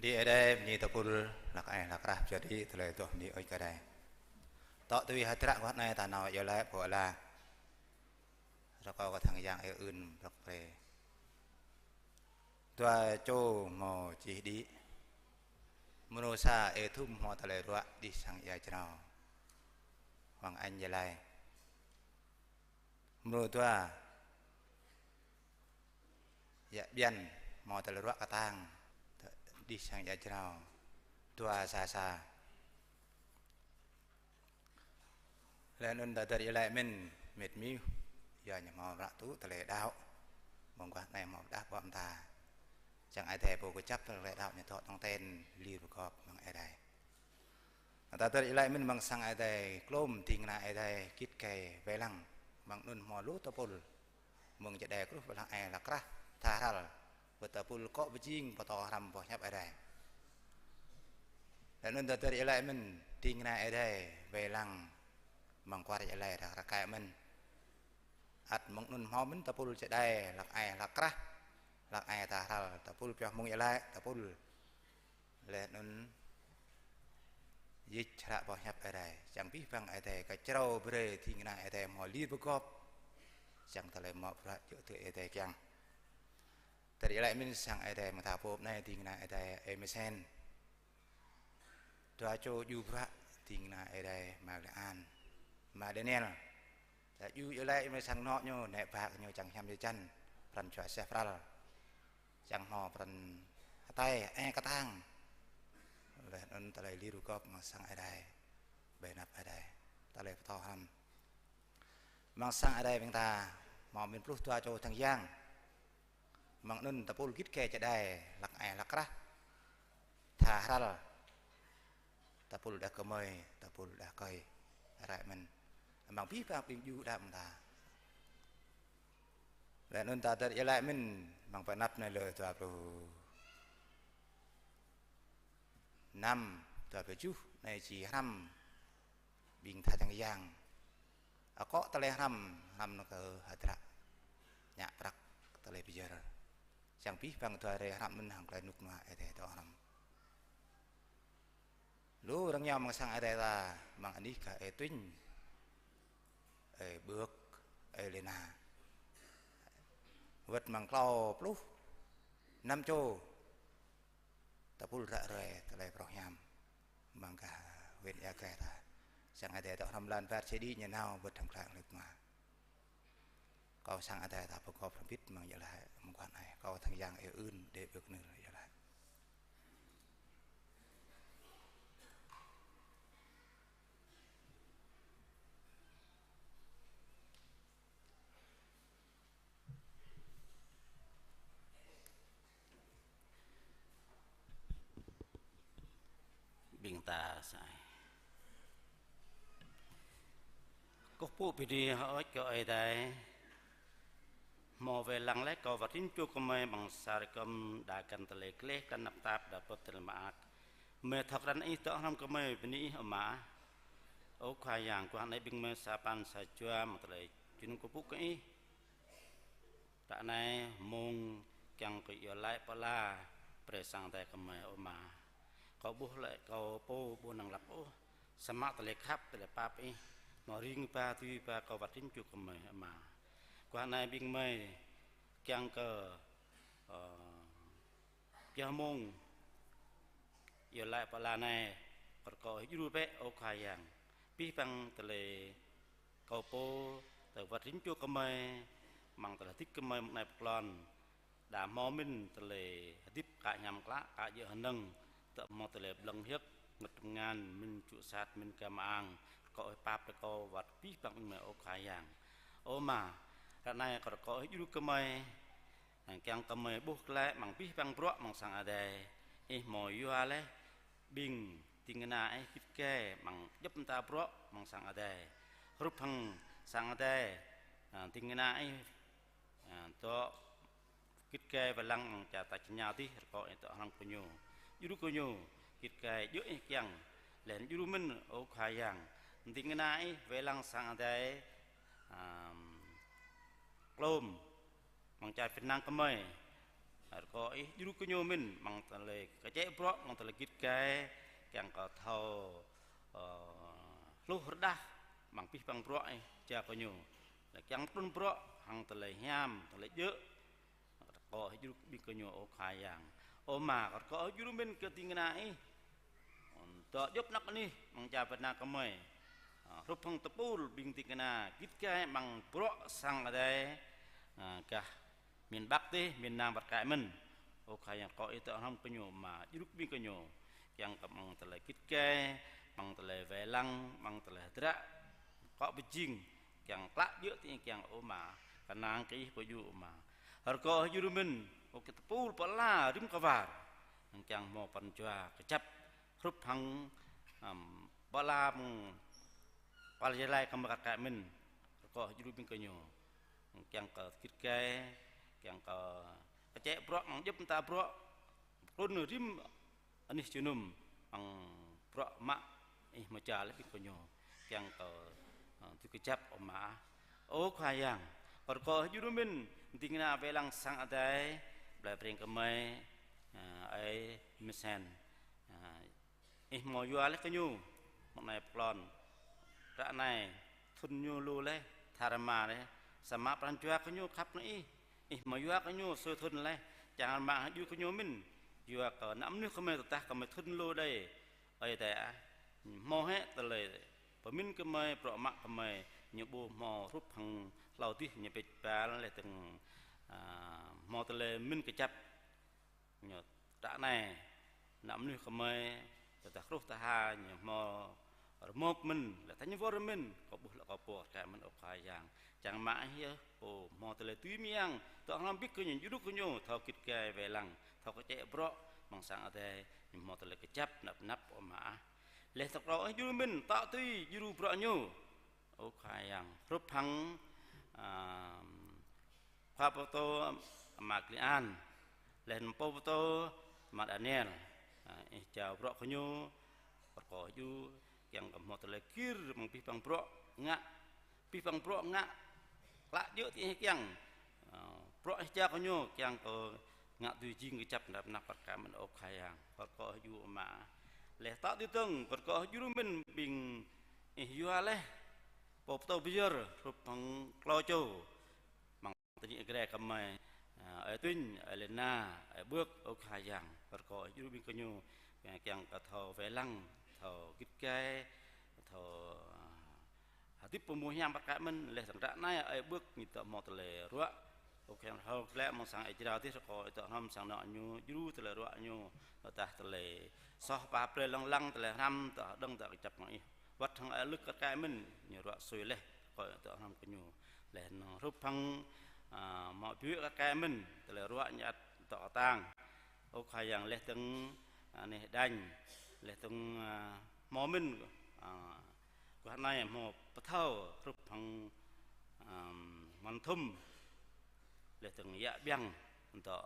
Ơi Adai, bơni tơpul, hlăk ai hlăk krah, pơjơ̆ đĭ tơlơi adoh bơni ơi kơ Adai. Tŏ tui hơdră guah anai ta nao iâu laĭ pô ala. Rơkâo kơ Khua Yang ơi ưn brŏk brơi. Dua čô hmâo čih đĭ. Mrô sa ơi Thum hmâo tơlơi ruă đih sang ia jrao. Hoàng Anh Gia Lai. Mrô dua, ia Bian hmâo tơlơi ruă kơtang đih sang ia jrao. Dua sa sa. Laih anŭn ta dơ̆r iâu laĭ mơ̆n, mĕt miu, ia ñu hmâo ră tŭ tơlơi đaŏ. Mơ̆ng guah anai hmâo pơdah ƀô̆ mơta. Čang Ơi Adai pô kơjăp tơlơi đaŏ ñu dŏ tong ten lir pơgop mơ̆ng Ơi Adai. Ta dơ̆r iâu laĭ mơ̆n amăng sang Ơi Adai, klôm ding kơna Ơi Adai, git gai wai lăng, amăng anŭn hmâo lu tơpul. Mơ̆ng čơđai kruh, hlăk ai hlăk krah, tha hrăl, wơ̆t tơpul akŏ pơjing, pơtô hrăm boh hiăp Ơi Adai. Laih anŭn ta dơ̆r iâu laĭ mơ̆n, ding kơna Ơi Adai, wai lăng, amăng kuar iâu laĭ ră rơkai mơ̆n. Ăt mơ̆ng anŭn hmâo mơ̆n tơpul čơđai, hlăk ai hlăk krah, hlăk ai tha hrăl, tơpul pioh mơ̆ng iâu laĭ, tơpul Laih anŭn jih hră boh hiăp Ơi Adai. Čang abih bang Ơi Adai kơčrâo brơi ding kơna Ơi Adai hmâo lir pơgop. Čang tơlơi mă bruă djơ̆ tui Ơi Adai kiăng. Dơ̆r iâu laĭ mơ̆n sang Ơi Adai mơta pô anai ding kơna Ơi Adai ơi Mơsen. Dua čô djru bruă ding kơna Ơi Adai Ama Lê An, Ama Daniel. Djru iâu laĭ mơ̆n sang anŏ ñu, nĕ bă ñu čang hiam jơjăn, pran jua seh pral. Čang hmâo pran hơtai, ơ, kơtang. Laih anŭn tơlơi lir pơgop amăng sang Ơi Adai. Ƀơi anăp Ơi Adai. Tơlơi pơtô hrăm. Amăng sang Ơi Adai ƀing ta, hmâo mơ̆n pluh dua čô tơngan yang. Amăng anŭn tơpul git gai čơđai, hlăk ai hlăk krah. Tha hrăl. Tơpul đah kơmơi, tơpul đah kơi. Rai mơ̆n. Amăng abih bang ƀing djru đah mơta. Laih anŭn ta dơ̆r iâu laĭ mơ̆n, amăng pơ anăp anai lơ dua pluh năm, dua pluh tơjuh, anai či hrăm ƀing tha čang yang. Akŏ tơlơi hrăm, hrăm nao kơ hơdră. Ñă prăk tơlơi pơyơr. Čang abih bang dua rai hrăm mơ̆n hăng tơlơi rơnŭk rơnua Ơi Adai dŏ hrăm. Lu rơngiao amăng sang Ơi Adai ta, amăng anih kơ ơi Tuinh, ơi Bưk, ơi Lêna. Wơ̆t amăng klâo pluh năm čô. Tơpul ră ruai tơlơi pơrơ̆ hiam. Amăng gah huyện Ia Grai ta. Sang Ơi Adai dŏ hrăm lan bar čơđi ñu nao wơ̆t hăng klang lơ̆k ma. Kâo sang Ơi Adai ta pơgop hrŏm hơbĭt amăng iâu laĭ mơguah anai. Kâo tơngan yang ơi ưn, đĕ ƀơ̆k nơ̆r iâu laĭ. Ƀing ta sa ai. Kơkuh pơpŭ bơni hơơč kơ Ơi Adai. Hmâo wai lăng laih kâo wơ̆t rĭm čô gơmơi amăng sa rơkơm đa găn tơlơi gleh, găn tơnap tap, đa bưp tơlơi mơak. Gơmơi thâo krăn Ih dŏ hrŏm gơmơi, bơni Ih Ama. Ơ Khua Yang, guah anai ƀing gơmơi sa pran sa jua mơ̆ng tơlơi jơnum kơkuh pơpŭ kơ Ih. Ră anai mông kiăng kơ iâu laĭ pơala brơi sang Ơi Adai gơmơi, ơ Ama. Kâo ƀuh lĕ kâo pô ƀu năng lăp ôh, samơ̆ tơlơi khăp, tơlơi pap Ih, hmâo ring ba tui ba kâo wơ̆t rĭm čô gơmơi, ơ Ama. Guah anai ƀing gơmơi kiăng kơ, ơ, pioh mông iâu laĭ pơala anai, kơ rơkâo Ih djru bĕ, ơ Khua Yang. Abih bang tơlơi kâo pô, tơlơi wơ̆t rĭm čô gơmơi, amăng tơlơi hơdip gơmơi mơ̆ng anai pơklŏn. Đa hmâo mơ̆n tơlơi hơdip ka hiam klă, ka djơ̆ hơnơ̆ng, tơ̆ hmâo tơlơi blơ̆ng hiơ̆k, ngơ̆t tơngan, mơ̆n čŭ sat, mơ̆n gam ang, rơkâo Ih pap brơi kâo wơ̆t abih bang ƀing gơmơi, ơ Khua Yang. Ơ Ama, ră anai kơ rơkâo Ih djru gơmơi, kiăng gơmơi ƀuh glaĭ amăng abih bang bruă amăng sang Ơi Adai. Ih hmâo yua laih ƀing ding kơna Ih git gai amăng djŏp mơta bruă amăng sang Ơi Adai. Hrup hăng sang Ơi Adai, ơ, ding kơna Ih, ơ, dŏ git gai wai lăng amăng čar tač rơngiao adih, rơkâo Ih dŏ hrŏm gơñu. Djru gơñu git gai djơ̆ Ih kiăng. Laih anŭn djru mơ̆n, ơ Khua Yang, ding kơna Ih wai lăng sang Ơi Adai, ơ, klôm amăng čar Việt Nam gơmơi. Rơkâo Ih djru kơ ñu mơ̆n, amăng tơlơi kơčĕ bruă, amăng tơlơi git gai, kiăng kơ thâo, ơ, hluh rơđah, amăng abih bang bruă Ih jao kơ ñu. Lĕ kiăng trŭn bruă, hăng tơlơi hiam, tơlơi djơ̆, rơkâo Ih djru ƀing gơñu, ơ Khua Yang. Ơ Ama, rơkâo Ih djru mơ̆n kơ ding kơna Ih. Dŏ djŏp anăp anih, amăng čar Việt Nam gơmơi. Ơ, hrup hăng tơpul ƀing ding kơna, git gai amăng bruă sang Adai. Ơ, gah miền Bắc dih, miền Nam wơ̆t kơ mơ̆n. Ơ Khua Yang, rơkâo Ih dŏ hrŏm kơ ñu, Ama, djru ƀing gơñu. Kiăng kơ amăng tơlơi git gai, amăng tơlơi wai lăng, amăng tơlơi hơdră. Rơkâo pơjing, kiăng klă djơ̆ tơ Ih kiăng, ơ Ama. Kơnang kơ Ih pơjing, ơ Ama. Rơkâo Ih djru mơ̆n, ơ kơ tơpul pơala rĭm kơ war. Kiăng hmâo pran jua kơjăp, hrup hăng, ăm, pơala amăng pal jai lai kơ mơkat kơ mơ̆n. Rơkâo Ih djru ƀing gơñu. Kiăng kơ git gai, kiăng kơ kơčĕ bruă, amăng djŏp mơta bruă. Trŭn rĭm anih jơnum, amăng bruă mă Ih mơčar laih ƀing gơñu. Kiăng kơ, ơ, tui kơjăp, ơ Ama. Ơ Khua Yang, rơkâo Ih djru mơ̆n, ding kơna wai lăng sang Adai, blai Breng gơmơi, ơ, ơi Mơsen. Ơ, Ih hmâo yua laih kơ ñu, mơ̆ng anai pơklŏn. Ră anai, thŭn ñu lu laih, tha rơma laih, samơ̆ pran jua kơ ñu khăp hăng Ih. Ih hmâo yua kơ ñu sui thŭn laih, čang rơma Ih djru kơ ñu mơ̆n. Yua kơ ană mơnuih gơmơi tơdah gơmơi thŭn lu đơi. Ơi Adai ah, hmâo hĕ tơlơi pơmĭn gơmơi, bruă mă gơmơi, ñu ƀu hmâo hrup hăng hlâo dih ñu pĕč pal laih dơ̆ng, ơ, hmâo tơlơi mĭn kơjăp. Ñu ră anai, ană mơnuih gơmơi, tơdah hruh tơha, ñu hmâo rơmô mơ̆n, lĕ tơña wơr mơ̆n, kâo ƀuh lĕ kâo pô kơ mơ̆n, ơ Khua Yang. Čang mă Ih yơh, pô hmâo tơlơi tui mơyang, dŏ hrŏm ƀing gơñu, djru kơ ñu, thâo git gai wai lăng, thâo kơčĕ bruă, amăng sang Adai, ñu hmâo tơlơi kơjăp, anăp anăp, ơ Ama ah. Laih rơkâo Ih djru mơ̆n, tŏ tui, djru bruă ñu. Ơ Khua Yang, hrup hăng, ơ, khua pơtô Ama Kli An, laih anŭn pô pơtô Ama Daniel, ơ, Ih jao bruă kơ ñu, rơkâo Ih djru, kiăng kơ hmâo tơlơi gir amăng abih bang bruă ngă, abih bang bruă ngă, klă djơ̆ tơ Ih kiăng, ơ, bruă Ih jao kơ ñu, kiăng kơ ngă dưi jing kơjăp anăp anăp wơ̆t kơ mơ̆n, ơ Khua Yang, rơkâo Ih djru Ama. Laih tŏ tui dơ̆ng, rơkâo Ih djru mơ̆n ƀing Ih yua laih, pô pơtô pơyơr, hrup hăng klâo čô, amăng tơña Gre gơmơi, ơ, ơi Tuñ, ơi Lena, ơi Bưk, ơ Khua Yang, rơkâo Ih djru ƀing gơñu, kiăng kơ thâo wai lăng, thâo git gai, thâo, ơ, hơdip pơmŭ hiam wơ̆t kơ mơ̆n, laih dơ̆ng ră anai ơi Bưk ñu dŏ hmâo tơlơi ruă. Ơ Khua Yang, hơ̆k lĕ amăng sang Ih jrao dih, rơkâo Ih dŏ hrŏm sang anŏ ñu, djru tơlơi ruă ñu, tơdah tơlơi soh pap brơi lăng lăng, tơlơi hrăm, tơdah dơ̆ng dŏ kơjăp hăng Ih. Wơ̆t hăng ơi Lưk kơ kơ mơ̆n, ñu ruă sui laih, rơkâo Ih dŏ hrŏm kơ ñu. Laih anŭn hrup hăng, ơ, mă biă kơ kơ mơ̆n, tơlơi ruă ñu ăt dŏ kơtang. Ơ Khua Yang, laih dơ̆ng, ơ, anih Đañ, laih dơ̆ng, ơ, hmâo mơ̆n, ơ, guah anai hmâo pơthâo hrup hăng, ơ, Măn Thŭm, laih dơ̆ng Yă Biăng, dŏ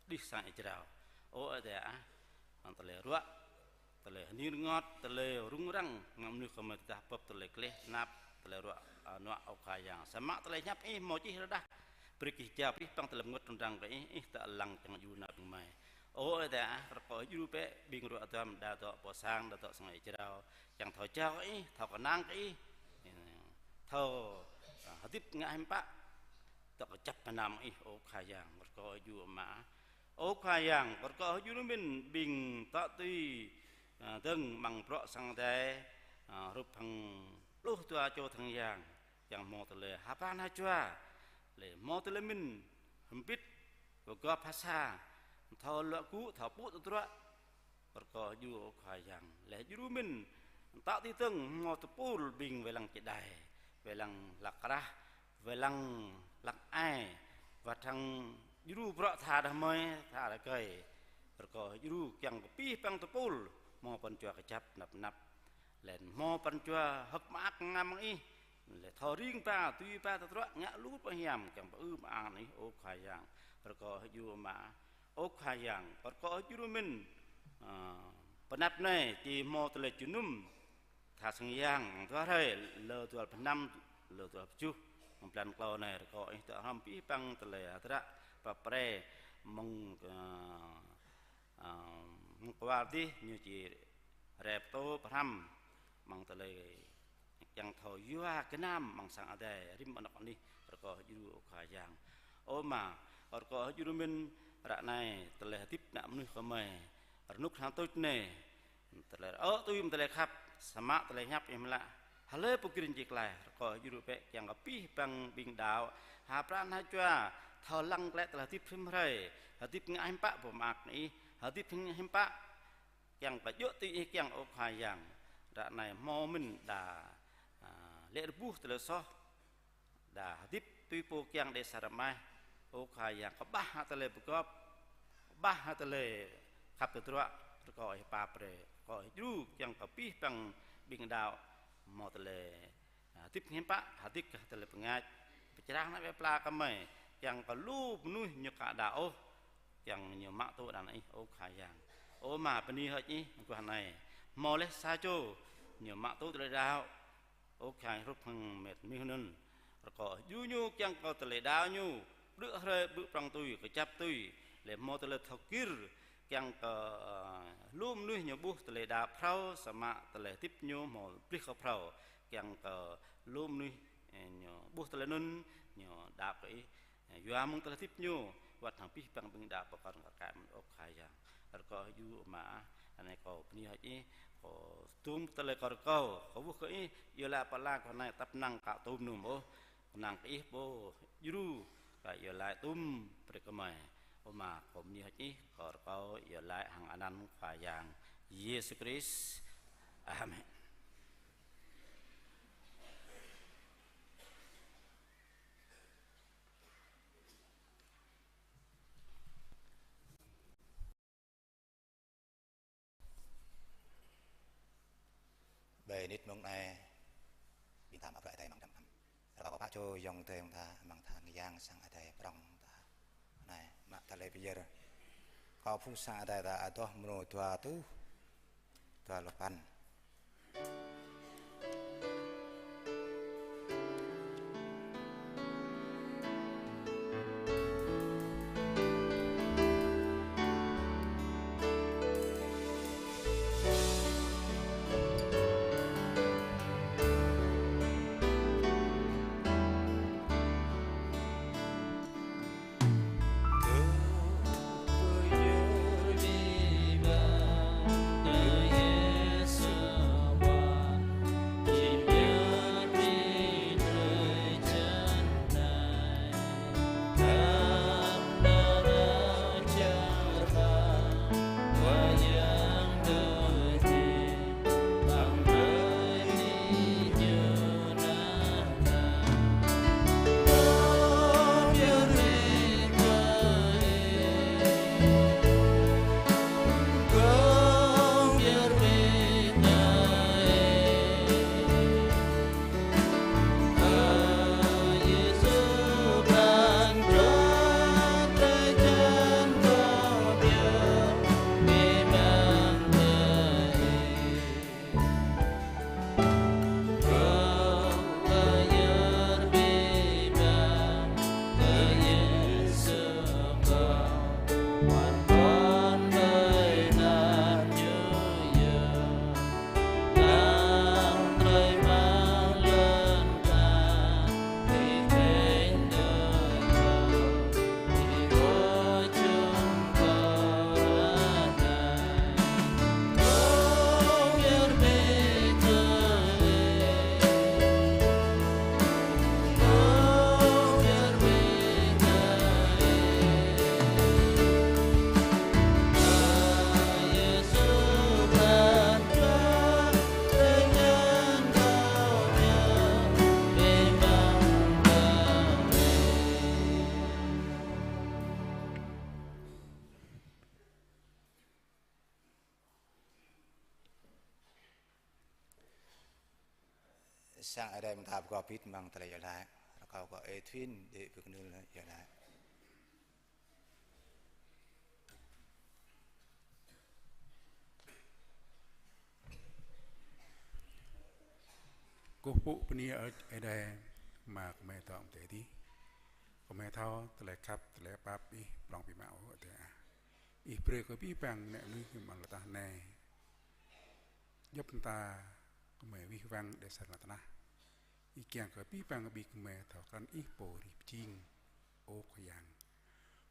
đih sang Ih jrao. Ơ Ơi Adai ah, hăng tơlơi ruă, tơlơi hơning rơngot, tơlơi rŭng răng, ană mơnuih gơmơi tơdah bưp tơlơi gleh tơnap, tơlơi ruă, ơ, nuă, ơ Khua Yang. Samơ̆ tơlơi hiăp Ih hmâo čih rơđah, brơi kơ jao abih bang tơlơi rơngot rŭng răng kơ Ih, Ih dŏ lăng kiăng djru ană ƀing gơmơi. Ơ Ơi Adai ah, rơkâo Ih djru bĕ ƀing ruă duăm, đa dŏ pơ sang, đa dŏ sang Ih jrao, kiăng thâo jao kơ Ih, thâo kơnang kơ Ih, thâo, ơ, hơdip ngă hiam pă, dŏ kơjăp mơnam Ih, ơ Khua Yang, rơkâo Ih djru Ama. Ơ Khua Yang, rơkâo Ih djru mơ̆n ƀing tŏ tui, ơ, dơ̆ng amăng bruă sang Adai, ơ, hrup hăng pluh dua čô thăng yang, kiăng hmâo tơlơi hơpăn hơjua, laih hmâo tơlơi mĭn hơbĭt, pơgop hơsa, thâo luă gŭ, thâo pŭ tơdruă, rơkâo Ih djru, ơ Khua Yang. Laih djru mơ̆n, tŏ tui dơ̆ng hmâo tơpul ƀing wai lăng čơđai, wai lăng hlăk krah, wai lăng hlăk ai, wơ̆t hăng djru bruă tha đah mơi, tha đah rơkơi. Rơkâo Ih djru kiăng kơ abih bang tơpul hmâo pran jua kơjăp anăp anăp. Laih hmâo pran jua hơ̆k mơak ngă mơ̆ng Ih, laih thâo ring ba, tui ba tơdruă, ngă lu pơhiam kiăng pơư mơak Ih, ơ Khua Yang. Rơkâo Ih djru Ama. Ơ Khua Yang, rơkâo Ih djru mơ̆n, ơ, pơ anăp anai či hmâo tơlơi jơnum tha sang yang, amăng dua hrơi, lơ dua pluh năm, lơ dua pluh tơjuh, amăng blan klâo anai, rơkâo Ih dŏ hrŏm abih bang tơlơi hơdră, pap brơi, Mơ̆ng, ơ, ơ, mơ̆ng kual dih ñu či rai pơtô pơhrăm amăng tơlơi kiăng thâo yua gơnam amăng sang Adai rĭm anŏ anih rơkâo hơjru Ơ Khua Yang. Ơ Ama, rơkâo hơjru mơ̆n ră anai tơlơi hơdip ană mơnuih gơmơi rơnŭk hăng tuč anai. Tơlơi ơ tui mơ̆ng tơlơi khăp, samơ̆ tơlơi hiăp ih mơlă. Hlơi pô gir či klaih, rơkâo hơjru bĕ kiăng kơ abih bang ƀing đaŏ, ha pran ha jua, thâo lăng glaĭ tơlơi hơdip rĭm hrơi, hơdip ngă hiư̆m pă pơmơak ih, hơdip ngă hiư̆m pă kiăng kơ djơ̆ tui ih kiăng Ơ Khua Yang. Ră anai hmâo mơ̆n đa, a, lĕ rơbuh tơlơi soh, đa hơdip tui pô kiăng đe sa rơmah. Ơ Khua Yang, kơƀah hă tơlơi pơgop, kơƀah hă tơlơi khăp tơdruă, rơkâo ih pap brơi, rơkâo ih djru kiăng kơ abih bang ƀing đaŏ hmâo tơlơi, a, hơdip hiư̆m pă, hơdip kơ tơlơi pơngač, pơčrang ană plơi pla gơmơi, kiăng kơ lu mơnuih ñu ka đa ôh, kiăng ñu mă tŭ đa ană ih, Ơ Khua Yang. Ơ Ama, bơni hơơč ih, mơguah anai hmâo laih sa čô ñu mă tŭ tơlơi đaŏ, Ơ Khua Yang, hrup hăng met mih anŭn. Rơkâo hơjru ñu kiăng kơ tơlơi đaŏ ñu ƀrư̆ hrơi ƀrư̆ prŏng tui, kơjăp tui, lĕ hmâo tơlơi thâo gir, kiăng kơ, ơ, lu mơnuih ñu ƀuh tơlơi đaŏ phrâo, samơ̆ tơlơi hơdip ñu hmâo blih kơ phrâo, kiăng kơ lu mơnuih, ơ, ñu ƀuh tơlơi anŭn, ñu đaŏ kơ ih. Yua mơ̆ng tơlơi hơdip ñu, wơ̆t hăng abih bang ƀing đaŏ pơkŏn kar kaĭ mơ̆n, Ơ Khua Yang. Rơkâo hơjru Ama ah, anai kâo bơni hơơč ih, kâo tŭm tơlơi kâo rơkâo, kâo kwưh kơ ih, iâu laĭ pơala kâo anai tơpă năng kơ tŭm mơnum ôh, kơnang kơ ih pô djru, kơ iâu laĭ tŭm brơi kơ gơmơi. Ơ Ama, kâo bơni hơơč ih, kâo rơkâo iâu laĭ hăng anăn Khua Yang Yêsu Krist. Amen. Ƀơi nit mông anai, ƀing ta mă bruă Adai amăng dăm năm. Rơkâo kơ pă čô ayŏng adơi ta amăng tha ngă yang sang Adai prŏng ta. Anai, mă tơlơi pơyơr. Kâo phung sang Adai ta adoh mrô dua rơtuh dua pluh păn. Sang Adai mơ̆ng ta pơkŏ bit mơ̆ng tơlơi iâu laĭ. Rơkâo kơ Ê Thuyên đĭ pơkơnưl iâu laĭ. Kơkuh pơpŭ bơni Ơi Adai, Ama kơmơi dŏ amăng adai adih. Gơmơi thâo tơlơi khăp, tơlơi pap Ih prŏng biă mă ôh Ơi Adai ah. Ih brơi kơ abih bang ană mơnuih amăng lŏn tơnah anai djŏp mơta gơmơi wih wăng đơi sa lŏn tơnah. Ih kiăng kơ abih bang ƀing gơmơi thâo krăn Ih pô hrih pơjing, ơ Khua Yang.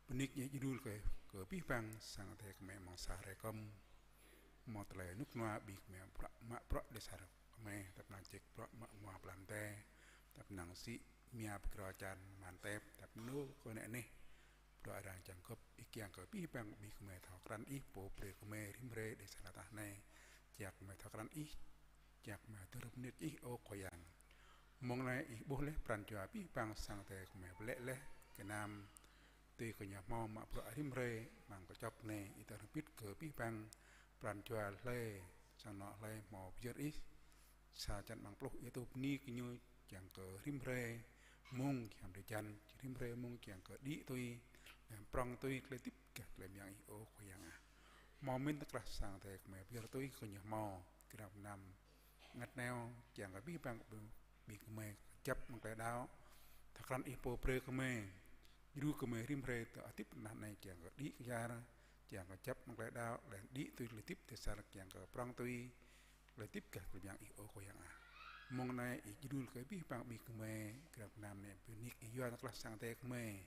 Bơni kơ Ih djru kơ, kơ abih bang sang Ơi Adai gơmơi amăng sa hrơi kơm. Hmâo tơlơi rơnŭk rơnua ƀing gơmơi mă bruă, mă bruă đơi sa gơmơi, tap năng ček bruă mă mua blam te, tap năng sĭ mia pơkra čan man tep, tap năng kơ anai anai. Bruă arăng čang gơ̆p, Ih kiăng kơ abih bang ƀing gơmơi thâo krăn Ih pô brơi gơmơi rĭm hrơi đơi sa lŏn tơnah anai. Čang gơmơi thâo krăn Ih, čang gơmơi hơdơr bơni Ih ơ Khua Yang. Mông anai Ih ƀuh laih pran jua abih bang sang Ơi Adai gơmơi pơlĕ laih gơnam. Tui kơ ñu hmâo mă bruă rĭm hrơi amăng kơčŏk anai, Ih dŏ hơbĭt kơ abih bang pran jua hlơi, sang anŏ hlơi hmâo pơyơr Ih. Sa čăn amăng pluh Ih tŭ bơni kơ ñu čang kơ rĭm hrơi mông kiăng đơi jan, rĭm hrơi mông kiăng kơ đĭ tui, laih prŏng tui tơlơi hơdip gah tơlơi mơyang Ih ơ Khua Yang ah. Hmâo mĭn tơkrah sang Ơi Adai gơmơi pơyơr tui kơ ñu hmâo, gơnam gơnam ngăt neo, čang kơ abih bang ƀing gơmơi kơjăp amăng tơlơi đaŏ. Thâo krăn Ih pô brơi gơmơi, djru gơmơi rĭm hrơi tơ hơdip tơnah anai kiăng kơ đĭ kyar, kiăng kơ kơjăp amăng tơlơi đaŏ, laih đĭ tui tơlơi hơdip đơi sa kiăng kơ prŏng tui tơlơi hơdip gah tơlơi mơyang Ih ơ Khua Yang ah. Mông anai Ih djru kơ abih bang ƀing gơmơi, gơnam gơnam anai bơni kơ Ih yua tơkrah sang Ơi Adai gơmơi.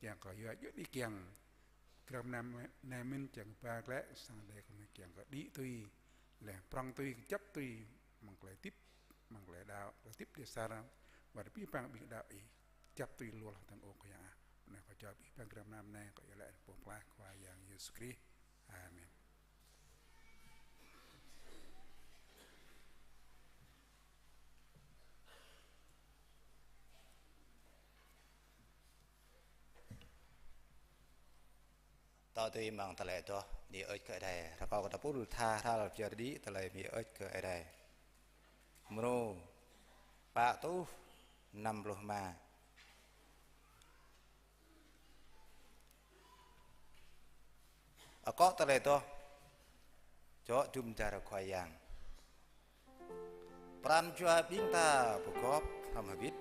Kiăng kơ yua djơ̆ đĭ kiăng. Gơnam gơnam anai mĭn čang ba glaĭ sang Ơi Adai gơmơi kiăng kơ đĭ tui, laih prŏng tui, kơjăp tui, amăng tơlơi hơdip, amăng tơlơi đaŏ, tơlơi hơdip đơi sa, wơ̆t abih bang ƀing đaŏ Ih, kơjăp tui lu hloh dơ̆ng ơ Khua Yang ah. Anai kâo čang abih bang gơnam gơnam anai kâo iâu laĭ pơpŭ pơklaih Khua Yang Yêsu Krist. Amen. Tơ tui amăng tơlơi adoh bơni hơơč kơ Ơi Adai. Rơkâo kơ ta pul tha hrăl pơyơr đĭ tơlơi bơni hơơč kơ Ơi Adai. Mrô pă rơtuh năm pluh rơma. Akŏ tơlơi adoh: Dŏ jum dar Khua Yang. Pran jua ƀing ta pơgop hrŏm hơbĭt,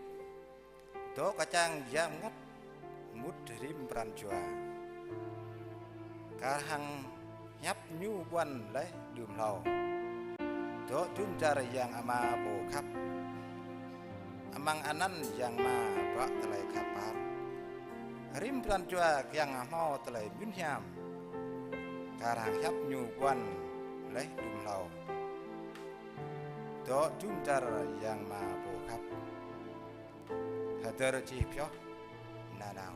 dŏ kơčang Yang Bơngăt mŭt rĭm pran jua. Kar hăng hiăp Ñu ƀuăn laih đưm hlâo, dŏ jum dar Yang Ama pô khăp, amăng anăn Yang Ama bruă tơlơi khăp pap. Rĭm pran jua kiăng hmâo tơlơi mơyun hiam, kar hăng hiăp Ñu ƀuăn laih đưm hlâo, dŏ jum dar Yang Ama pô khăp. Hơdơr čih pioh nanao.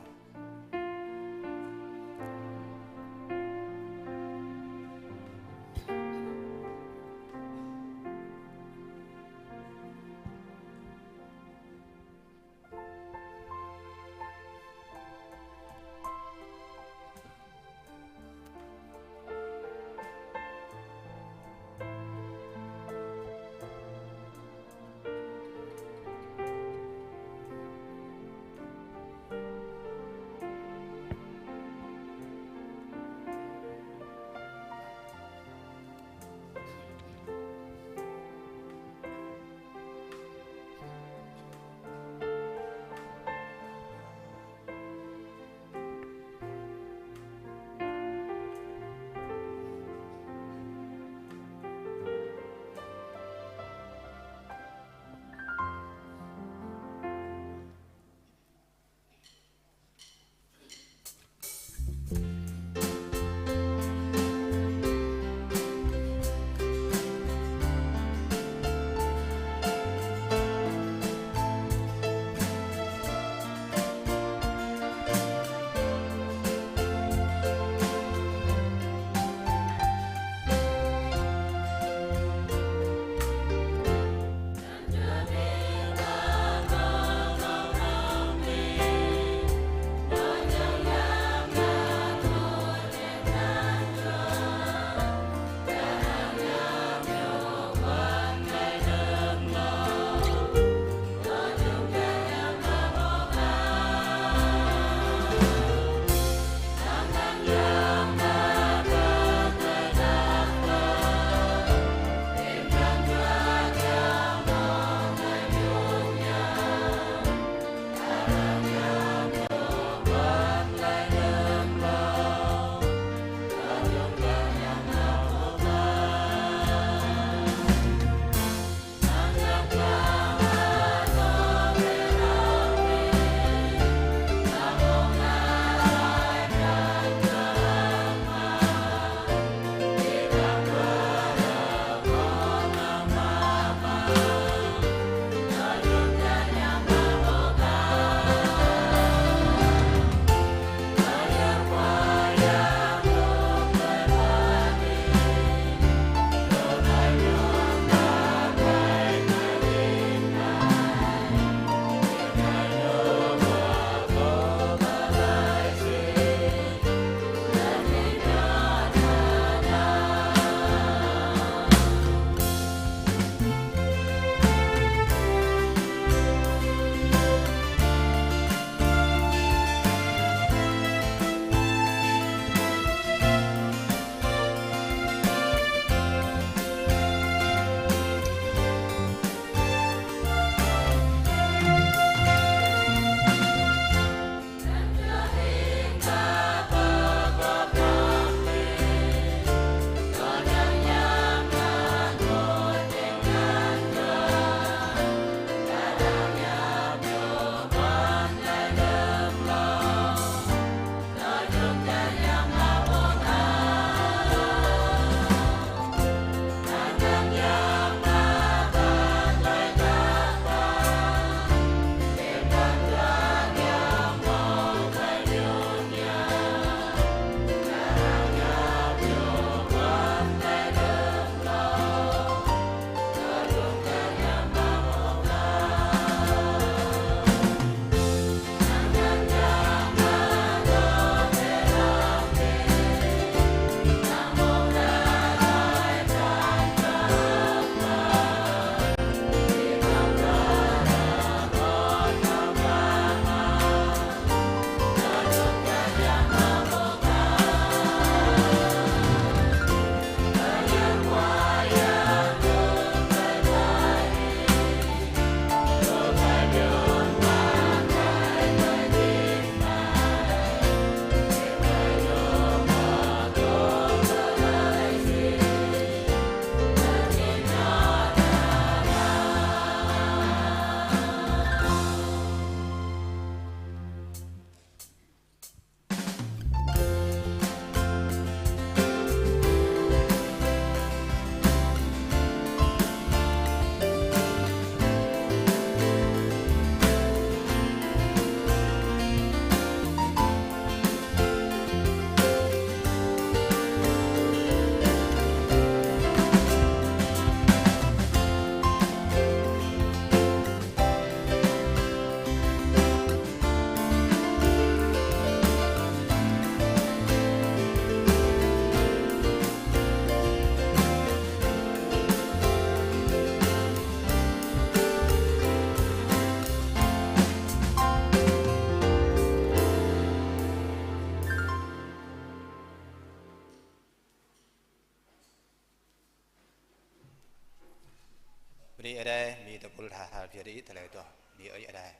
Bơni Ơi Adai, bơni tơpul tha, tha pơyơr đĭ tơlơi tuh. Bơni Ơi Adai.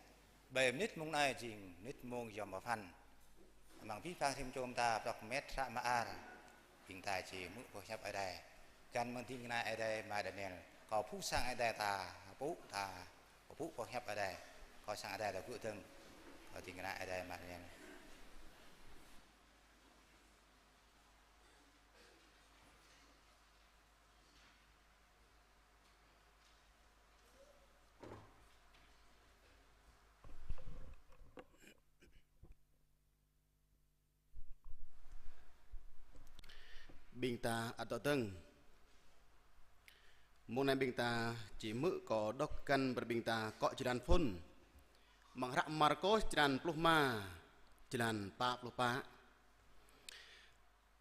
Ƀơi mơnit mông anai jing mơnit mông yom pơphan. Amăng abih bang rĭm čô mơta prŏk met hră mơar. Ƀing ta či hmư̆ boh hiăp Ơi Adai. Găn mơ̆ng ding kơna Ơi Adai Ama Daniel. Kâo pơpŭ sang Ơi Adai ta, pơpŭ ta, pơpŭ boh hiăp Ơi Adai. Kâo sang Ơi Adai ta gŭ dơ̆ng. Kâo ding kơna Ơi Adai Ama Daniel. Ƀing ta ăt dŏ dơ̆ng. Mông anai ƀing ta či hmư̆ kâo đŏk găn brơi ƀing ta akŏ jơlan phŭn. Amăng hră Markôs črăn pluh rơma, jơlan pă pluh pă.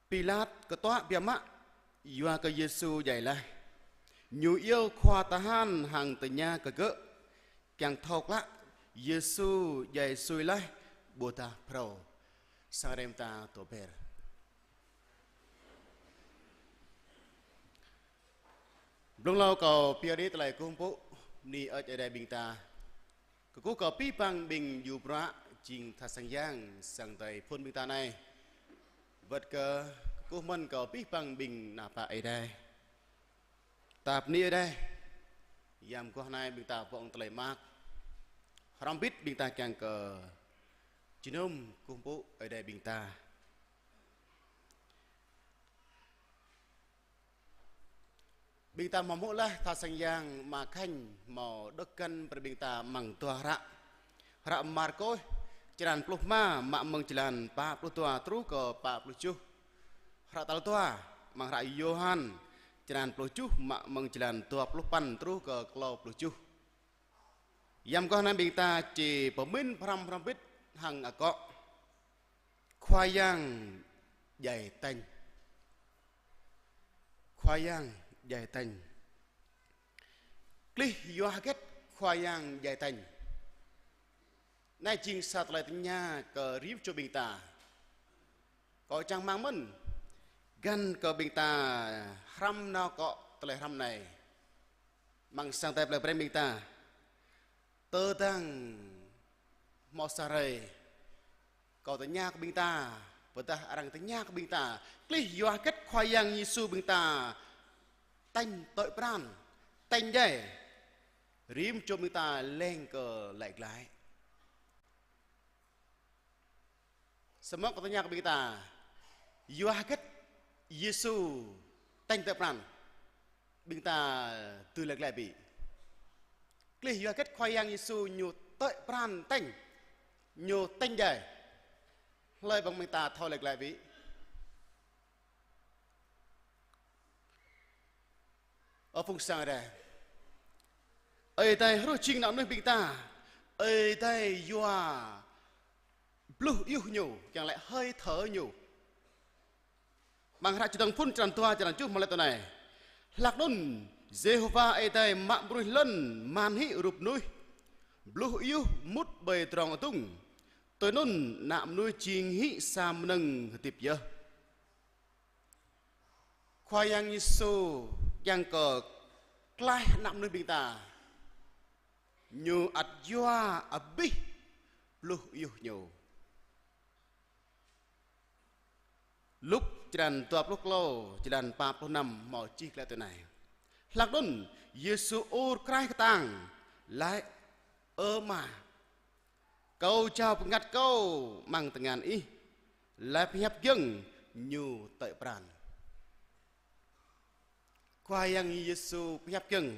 Pilat kơtuă biă mă, yua kơ Yêsu djai laih. Ñu iâu khua tơhan hăng tơña kơ gơ̆, kiăng thâo klă Yêsu djai sui laih ƀôdah phrâo. Sang rem ta tơ ber. Blung hlâo kâo pơyơr đĭ tơlơi kơkuh pơpŭ, bơni Ơi Adai ƀing ta. Kơkuh kơ abih bang ƀing djru bruă jing tha sang yang, sang Ơi Adai phŭn ƀing ta anai. Wơ̆t kơ kơkuh mơ̆n kơ abih bang ƀing ană bă Ơi Adai. Ta bơni Ơi Adai. Yăm guah anai ƀing ta pŏng tơlơi mơak. Hrŏm hơbĭt ƀing ta kiăng kơ jơnum kơkuh pơpŭ Ơi Adai ƀing ta. Ƀing ta hmâo hmư̆ laih tha sang yang Ama Khanh hmâo đŏk găn brơi ƀing ta amăng dua hră. Hră Markôs črăn pluh rơma mă mơ̆ng jơlan pă pluh dua truh kơ pă pluh tơjuh. Hră tal dua amăng hră Yôhan črăn pluh tơjuh mă mơ̆ng jơlan dua pluh păn truh kơ klâo pluh tơjuh. Yăm guah anai ƀing ta či pơmĭn pơhrăm hrŏm hơbĭt hăng akŏ Khua Yang djai tañ. Khua Yang djai tañ. Klih yua hơget Khua Yang djai tañ? Anai jing sa tơlơi tơña kơ rĭm čô ƀing ta. Kâo čang rơmang mơ̆n găn kơ ƀing ta hrăm nao akŏ tơlơi hrăm anai. Amăng sang Ơi Adai plei Breng ƀing ta. Tơdang hmâo sa hrơi kâo tơña kơ ƀing ta, ƀôdah arăng tơña kơ ƀing ta, klih yua hơget Khua Yang Yêsu ƀing ta tañ tơ̆i pran, tañ djai. Rĭm čô ƀing ta leng kơ laĭ glaĭ. Samơ̆ kâo tơña kơ ƀing ta, yua hơget Yêsu tañ tơ̆i pran? Ƀing ta dưi laĭ glaĭ bĕ. Klih yua hơget Khua Yang Yêsu ñu tơ̆i pran tañ, ñu tañ djai? Hlơi ƀing ƀing ta thâo laĭ glaĭ bĕ? Ơ phung sang Ơi Adai. Ơi Adai hrôh jing ană mơnuih ƀing ta. Ơi Adai yua bluh iuh ñu, kiăng laĭ hơi thở ñu. Amăng hră Čơdơ̆ng Phŭn črăn dua, črăn tơjuh mơ̆ laĭ tui anai. Hlak anŭn, Yêhôwa Ơi Adai mă mơnuih lŏn man hĭ rup mơnuih. Bluh iuh mŭt ƀơi tơdrong adŭng. Tui anŭn, ană mơnuih jing hĭ sa mơnơ̆ng hơdip yơh. Khua Yang Yêsu kiăng kơ klaih ană mơnuih ƀing ta. Ñu ăt yua abih bluh iuh ñu. Luk črăn dua pluh klâo, jơlan pă pluh năm hmâo čih glaĭ tui anai. Hlak anŭn, Yêsu ur kraih kơtang, laĭ: Ơ Ama, Kâo jao bơngăt Kâo amăng tơngan Ih. Laih pơhiăp giŏng, ñu tơ̆i pran. Khua Yang Yêsu pơhiăp giŏng,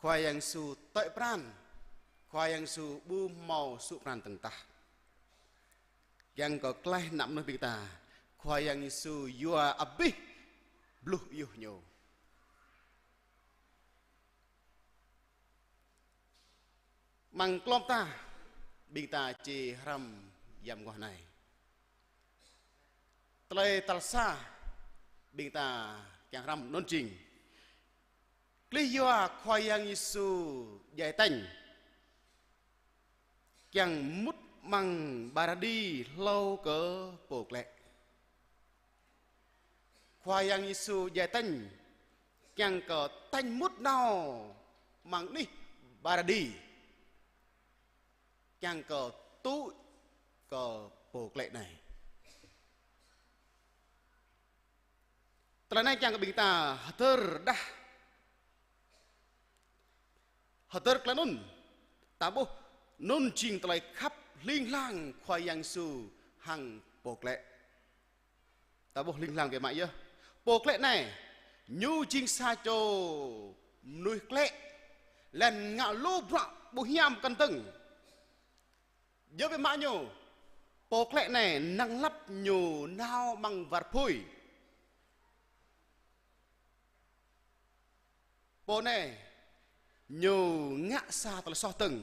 Khua Yang Yêsu tơ̆i pran, Khua Yang Yêsu ƀu hmâo sŭ pran dơ̆ng tah. Kiăng kơ klaih ană mơnuih ƀing ta, Khua Yang Yêsu yua abih bluh iuh ñu. Amăng klŏm ta, ƀing ta či hrăm yăm mơguah anai. Tơlơi tal sa, ƀing ta kiăng hrăm anŭn jing: Klih yua Khua Yang Yêsu djai tañ, kiăng mŭt amăng Paradi hlâo kơ pô klĕ. Khua Yang Yêsu djai tañ, kiăng kơ tañ mŭt nao amăng anih Paradi, kiăng kơ tŭ kơ pô klĕ anai. Tơlơi anai kiăng kơ ƀing ta hơdơr đah, hơdơr tơlơi anŭn, ta ƀuh anŭn jing tơlơi khăp hling hlang Khua Yang Yêsu hăng pô klĕ. Ta ƀuh hling hlang biă mă yơh. Pô klĕ anai, ñu jing sa čô mơnuih klĕ, laih anŭn ngă lu bruă ƀu hiam kơnơ̆ng. Djơ̆ biă mă ñu, pô klĕ anai năng lăp ñu nao amăng war apui. Pô anai ñu ngă sa tơlơi soh dơ̆ng.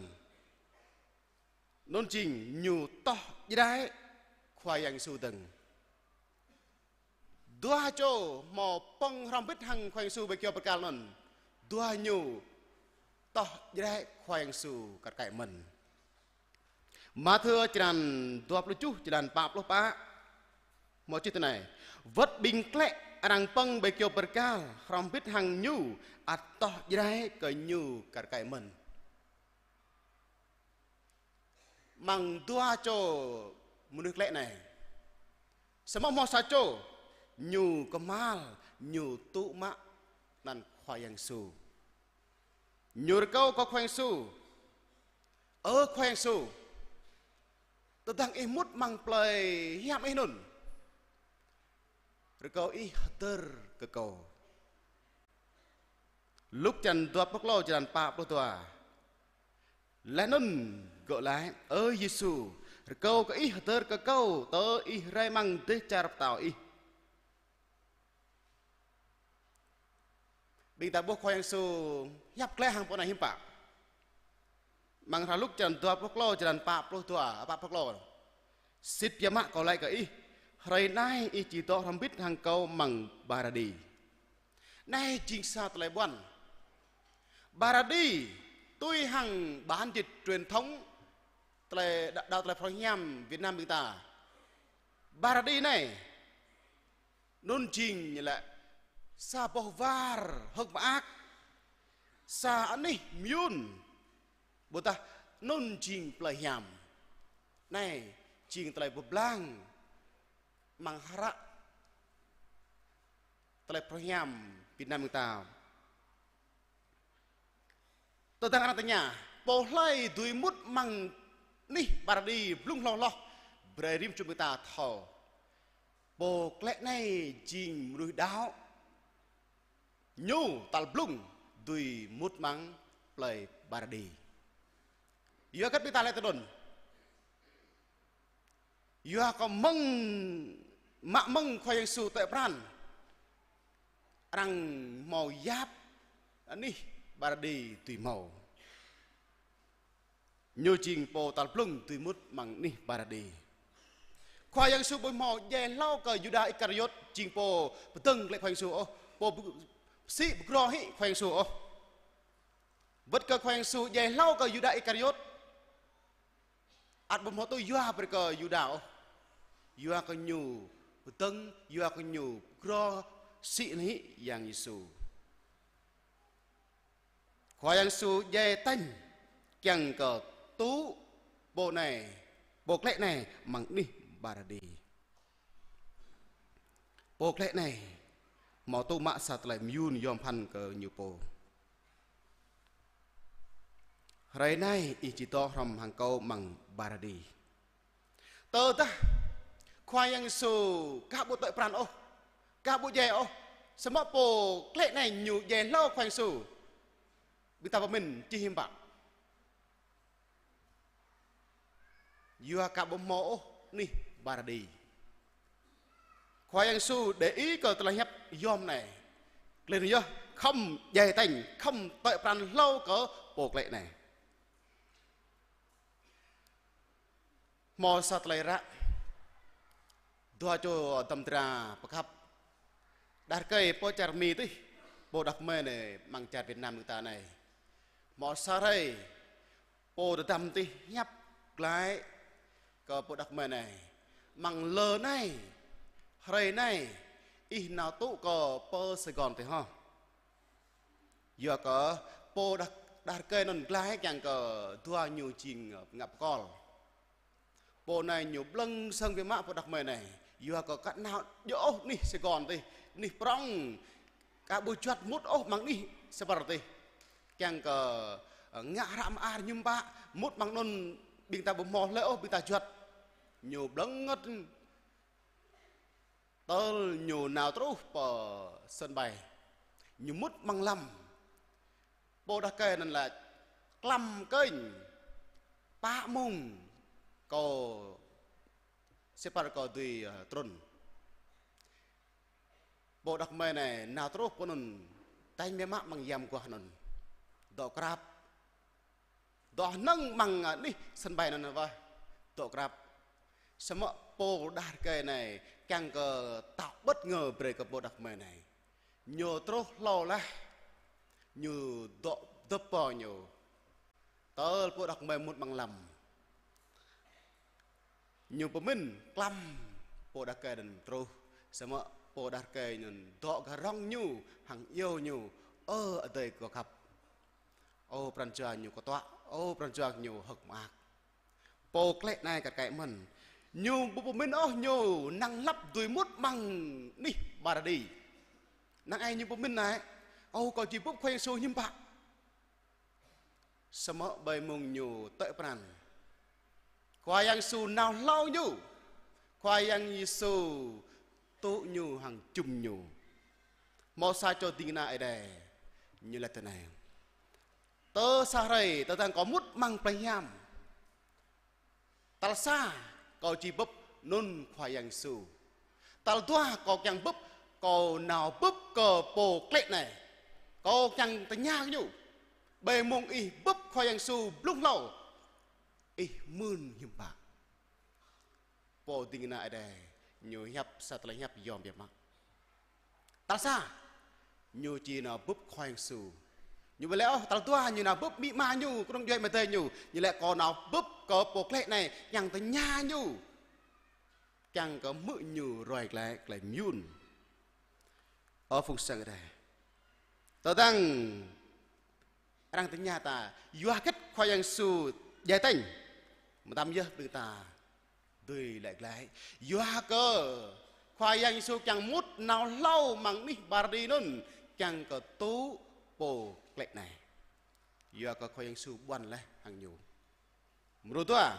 Anŭn jing ñu tŏh jrai Khua Yang Yêsu dơ̆ng. Dua čô hmâo pơ̆ng hrŏm hơbĭt hăng Khua Yang Yêsu ƀơi kyâo bơrkal anŭn, dua ñu tŏh jrai Khua Yang Yêsu kar kaĭ mơ̆n. Mathiơ črăn dua pluh tơjuh, črăn pă pluh pă, hmâo čih tui anai: Wơ̆t ƀing klĕ arăng pơ̆ng ƀơi kyâo bơrkal hrŏm hơbĭt hăng ñu ăt tŏh jrai kơ ñu kar kaĭ mơ̆n. Amăng dua čô mơnuih klĕ anai, samơ̆ hmâo sa čô ñu kơmăl, ñu tŭ mă anăn Khua Yang Yêsu. Ñu rơkâo kơ Khua Yang Yêsu: Ơ Khua Yang Yêsu, tơdang ih mŭt amăng plei hiam ih anŭn, rơkâo ih hơdơr kơ kâo. Luk črăn dua pluh klâo, črăn pă pluh dua. Laih anŭn gơ̆ laĭ: Ơ Yêsu, rơkâo kơ ih hơdơr kơ kâo tơ ih rai amăng dêh čar pơtao ih. Ƀing ta ƀuh Khua Yang Yêsu hiăp glaĭ hăng pô anai hiư̆m pă? Amăng hră Luk črăn dua pluh klâo, črăn pă pluh dua, pă pluh klâo. Sĭt biă mă kâo laĭ kơ ih, hrơi anai ih či dŏ hrŏm hơbĭt hăng kâo amăng Paradi. Anai jing sa tơlơi ƀuăn. Paradi, tui hăng bản dịch truyền thống, tơlơi đa-, đaŏ tơlơi phrâo hiam Việt Nam ƀing ta. Paradi anai, anŭn jing ñu laĭ sa boh war hơ̆k mơak, sa anih mơyŭn, ƀôdah anŭn jing plei hiam. Anai jing tơlơi pơblang amăng hră tơlơi phrâo hiam Việt Nam ƀing ta. Tơdang arăng tơña, pô hlơi dưi mŭt amăng anih Paradi blung hloh hloh, brơi rĭm čô ƀing ta thâo. Pô klĕ anai jing mơnuih đaŏ. Ñu tal blung dưi mŭt amăng plei Paradi. Yua hơget ƀing ta laĭ tui anŭn? Yua kơ mơ̆ng, mă mơ̆ng Khua Yang Yêsu tơ̆ pran, arăng hmâo yap anih Paradi dưi hmâo. Ñu jing pô tal blung dưi mŭt amăng anih Paradi. Khua Yang Yêsu ƀu hmâo djai hlâo kơ Yuđa Iskariôt jing pô pơdơ̆ng glaĭ Khua Yang Yêsu ôh, pô pơsĭ pơgrô hĭ Khua Yang Yêsu ôh. Wơ̆t kơ Khua Yang Yêsu djai hlâo kơ Yuđa Iskariôt, ăt ƀu hmâo tui yua brơi kơ Yuđa ôh. Yua kơ ñu pơdơ̆ng, yua kơ ñu pơgrô sĭ hĭ Yang Yêsu. Khua Yang Yêsu djai tañ kiăng kơ tŭ pô anai, pô klĕ anai amăng anih Paradi. Pô klĕ anai hmâo tŭ mă sa tơlơi mơyŭn yom pơphan kơ ñu pô. Hrơi anai ih či dŏ hrŏm hăng kâo amăng Paradi. Tơdah Khua Yang Yêsu aka ƀu tơ̆ pran ôh, aka ƀu djai ôh, samơ̆ pô klĕ anai ñu djai hlâo Khua Yang Yêsu, ƀing ta pơmĭn či hiư̆m pă? Yua kơ ƀu hmâo ôh anih Paradi. Khua Yang Yêsu để ý kơ tơlơi hiăp yom anai. Klin yơh khŏm djai tañ, khŏm tơ̆ pran hlâo kơ pô klĕ anai. Hmâo sa tơlơi ră, dua čô dăm dra pơkhăp. Đah rơkơi pô čar Mi tih, pô đah kơmơi anai amăng čar Việt Nam ƀing ta anai. Hmâo sa hrơi, pô tơdăm tih hiăp glaĭ kơ pô đah kơmơi anai: Amăng lơ anai, hrơi anai, ih nao tŭ kơ pơ Sài Gòn tih hŏ. Yua kơ pô đah đah rơkơi anŭn glaĭ kiăng kơ dua ñu jing, ơ, ngă pơkŏl. Pô anai ñu blơ̆ng sơng biă mă pô đah kơmơi anai. Yua kơ kăt nao djơ̆ ôh anih Sài Gòn tih, anih prŏng. Ka ƀu juăt mŭt ôh amăng anih Sài Gòn tih. Kiăng kơ, ơ, ngă hră mơar hiư̆m pă, mŭt amăng anŭn ƀing ta ƀu hmâo hlơi ôh ƀing ta juăt. Ñu blơ̆ng ngơ̆t. Tơl ñu nao truh pơ sân bay. Ñu mŭt amăng lăm. Pô đah rơkơi anŭn laĭ: Klăm kơnh, pă mông kâo, sĭt păr kâo dưi, ơ, trŭn. Pô đah kơmơi anai nao truh pơ anŭn, tañ biă mă amăng yăm guah anŭn. Dŏ krăp. Dŏ hnơ̆ng amăng, ơ, anih sân bay anŭn wơ̆t. Dŏ krăp. Samơ̆ pô đah rơkơi anai kiăng kơ tạo bất ngờ brơi kơ pô đah kơmơi anai. Ñu truh hlâo laih. Ñu dŏ dŏp pơ ñu. Tơl pô đah kơmơi mŭt amăng lăm. Ñu pơmĭn klăm pô đah rơkơi anŭn truh. Samơ̆ pô đah rơkơi anŭn dŏ gah rŏng ñu, hăng iâu ñu: Ơ adơi kâo khăp. Ơ pran jua ñu kơtuă, ơ pran jua ñu hơ̆k mơak. Pô klĕ anai kăt kaĭ mơ̆n. Ñu ƀu pơmĭn ôh ñu năng lăp dưi mŭt amăng anih Paradi. Năng ai ñu pơmĭn anai: Ơ, kâo či bưp Khua Yang Yêsu hiư̆m pă. Samơ̆ ƀơi mông ñu tơ̆i pran, Khua Yang Yêsu nao hlâo ñu. Khua Yang Yêsu tŭ ñu hăng čum ñu. Hmâo sa čô ding kơna Ơi Adai, ñu laĭ tui anai: Tơ sa hrơi, tơdang kâo mŭt amăng plei hiam, tal sa, kâo či bưp anŭn Khua Yang Yêsu. Tal dua, kâo kiăng bưp, kâo nao bưp kơ pô klĕ anai. Kâo kiăng tơña kơ ñu. Ƀơi mông ih bưp Khua Yang Yêsu blung hlâo, ih mưn hiư̆m pă? Pô ding kơna Ơi Adai, ñu hiăp sa tơlơi hiăp yom biă mă. Tal sa, ñu či nao bưp Khua Yang Yêsu. Ñu ƀu laĭ ôh tal dua ñu nao bưp amĭ ama ñu, kơnung djuai amai adơi ñu. Ñu laĭ kâo nao bưp kơ pô klĕ anai, kiăng tơña ñu. Kiăng kơ hmư̆ ñu ruai glaĭ, glaĭ mơyŭn. Ơ phung sang Ơi Adai. Tơdang arăng tơña ta, yua hơget Khua Yang Yêsu djai tañ? Mơtam yơh ƀing ta dưi laĭ glaĭ. Yua kơ Khua Yang Yêsu kiăng mŭt nao hlâo amăng anih Paradi anŭn, kiăng kơ tŭ pô klĕ anai. Yua kơ Khua Yang Yêsu ƀuăn laih hăng ñu. Mrô dua.